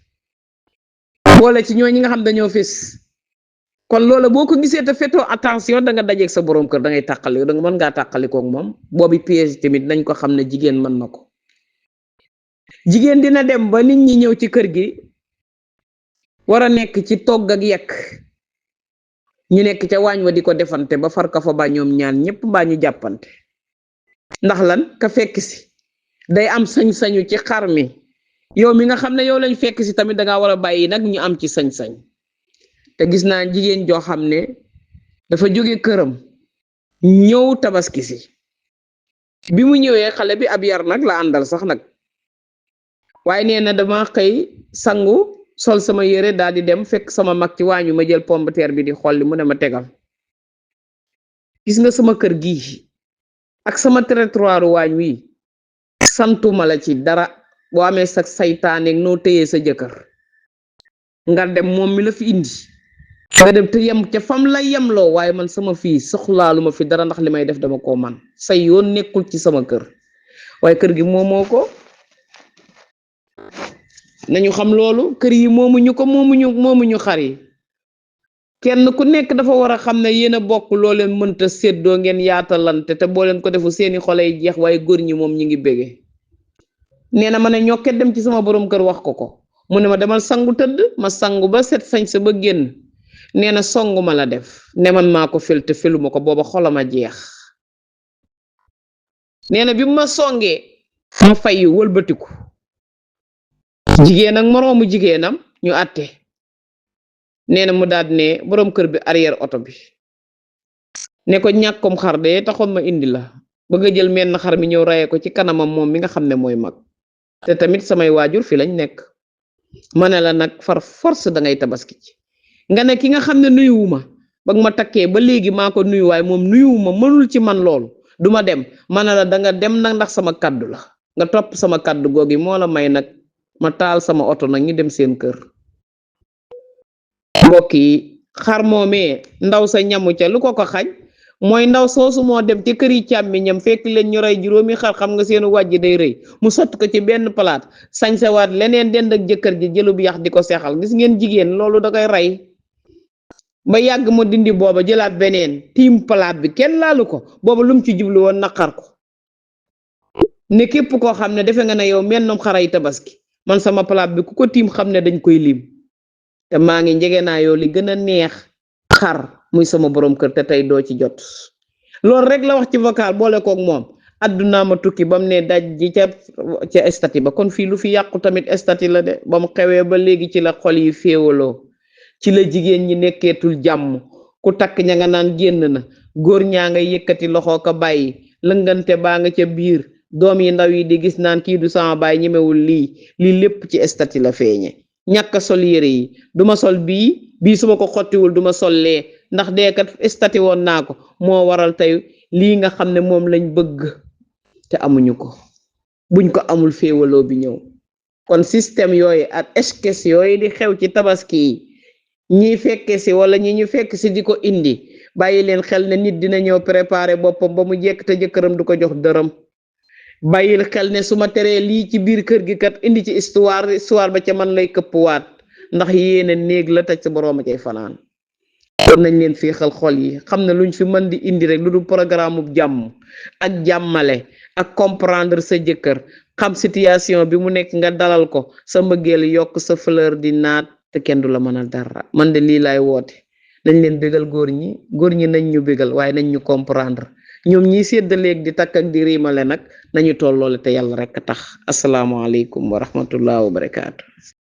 boole ci ñoo ñi nga xam dañoo fis kon loola boo ko gisee te fetoo attention da nga dajeeg sa borom kër da ngay tàqali da nga mën ngaa tàqalikoog moom boobi piège tamit nañ ko xam ne jigéen mën na ko jigéen dina dem ba nit ñi ñëw ci kër gi war a nekk ci togg ak yekk ñu nekk ca waañ wa di ko defante ba far ka fa ba ñoom ñaan ñëpp mbaa ñu jàppante ndax lan ka fekk si day am sañ-sañu ci xar mi yow mi nga xam ne yow lañ fekk si tamit dangaa war a bàyyi nag ñu am ci sañ-sañ te gis naa jigéen joo xam ne dafa jóge këram ñëw tabaski si bi mu ñëwee xale bi ab yar nag la àndal sax nag waaye nee na dama xëy sangu sol sama yére daal di dem fekk sama mag ci waañu ma jël pomme de terre bi di xolli mu ne ma tegal gis nga sama kër gii ak sama territoire waañ wi santuma la ci dara boo amee sa saytaaneeg noo téyee sa jëkkër nga dem moom mi la fi indi nga dem te yem ca fam la yemloo waaye man sama fii soxlaalu ma fi dara ndax li may def dama koo man sa yoon nekkul ci sama kër waaye kër gi moomoo ko nañu xam loolu kër yi moomuñu ko moomuñu xar yi kenn ku nekk dafa war a xam ne yéen a bokk loo leen mënta séddoo ngeen yaatalante te boo leen ko defu seeni xolay jeex waaye góor ñi moom ñi ngi bége nee na ma ne ñokket dem ci sama borom kër wax ko mu ne ma demal sangu tëdd ma sangu ba set sañ sa ba génn nee na songu ma la def ne man maa ko fel te feluma ko booba xolama jeex nee na bi ma songee ma fayu wëlbatiku jigéen ak moroomu jigéenam ñu àtte nee na mu daal ne borom kër bi arrière oto bi ne ko ñàkkum xar de taxoon ma indi la bëgg a jël menn xar mi ñëw rayee ko ci kanamam moom mi nga xam ne mooy mag te tamit samay waajur fi lañ nekk ma ne la nag far force da ngay tabaski ci nga ne ki nga xam ne nuyuwuma ba ma takkee ba léegi maa ko nuyu waaye moom nuyuwuma mënul ci man loolu duma dem ma ne la da nga dem nag ndax sama kaddu la nga topp sama kaddu googi moo la may nag ma taal sama oto nag ñu dem seen kër mbokk yi xar moomee ndaw sa ñamu ca lu ko xañ mooy ndaw soosu moo dem ci kër yi càmmiñam fekk leen ñu rey juróomi xar xam nga seenu wàjj day rëy mu sotti ko ci benn palaat sañsewaat leneen dend ak jëkkër ji jëlub yax di ko seexal gis ngeen jigéen loolu da koy rey ba yàgg mu dindi booba jëlaat beneen tiim palaat bi kenn laalu ko booba lum ci jublu woon naqar ko ne képp koo xam ne defe nga ne yow mennum xaray tabaski man sama palaat bi ku ko tiim xam ne dañ koy lim te maa ngi njegeenaa yoo li gën a neex xar muy sama borom kër te tey doo ci jot loolu rek la wax ci vocal boole koog moom addunaa ma tukki ba mu ne daj ji ca estati ba kon fii lu fi yàqu tamit estati la de ba mu xewee ba léegi ci la xol yi féewaloo ci la jigéen ñi nekkeetul jàmm ku takk ña nga naan génn na góor ñaa nga yëkkati loxo ko bàyyi lëngante baa nga ca biir doom yi ndaw yi di gis naan kii du sama baay ñemewul lii lépp ci estati la feeñe ñàkk sol yére yi duma sol bii su ma ko xottiwul duma sol lee ndax deekat estati woon naa ko moo waral tey lii nga xam ne moom lañ bëgg te amuñu ko buñ ko amul féewaloo bi ñëw kon système yooyu ak esquisse yooyu di xew ci tabaski yi ñi fekke si wala ñi ñu fekk si di ko indi bàyyi leen xel ne nit dina ñëw préparer boppam ba mu jekk te jëkkëram du ko jox dërëm bàyyil xel ne su ma teree lii ci biir kër gi kat indi ci histoire ba ca man lay këppwaat ndax yéene néeg la taj sa boroom a cay fanaan kon nañ leen féexal xol yi xam ne luñ fi mën di indi rek lu dul programme bu jàmm ak jàmmale ak comprendre sa jëkkër xam situation bi mu nekk nga dalal ko sa mbëggeel yokk sa fleur di naat te kenn du la mën a dara man de lii laay woote nañ leen bégal góor ñi nañ ñu bégal waaye nañ ñu comprendre ñoom ñiy séddaleeg di takk ak di riimale nag nañu tolloole te yàlla rek a tax asalaamaaleykum wa rahmatullah wa barakaatu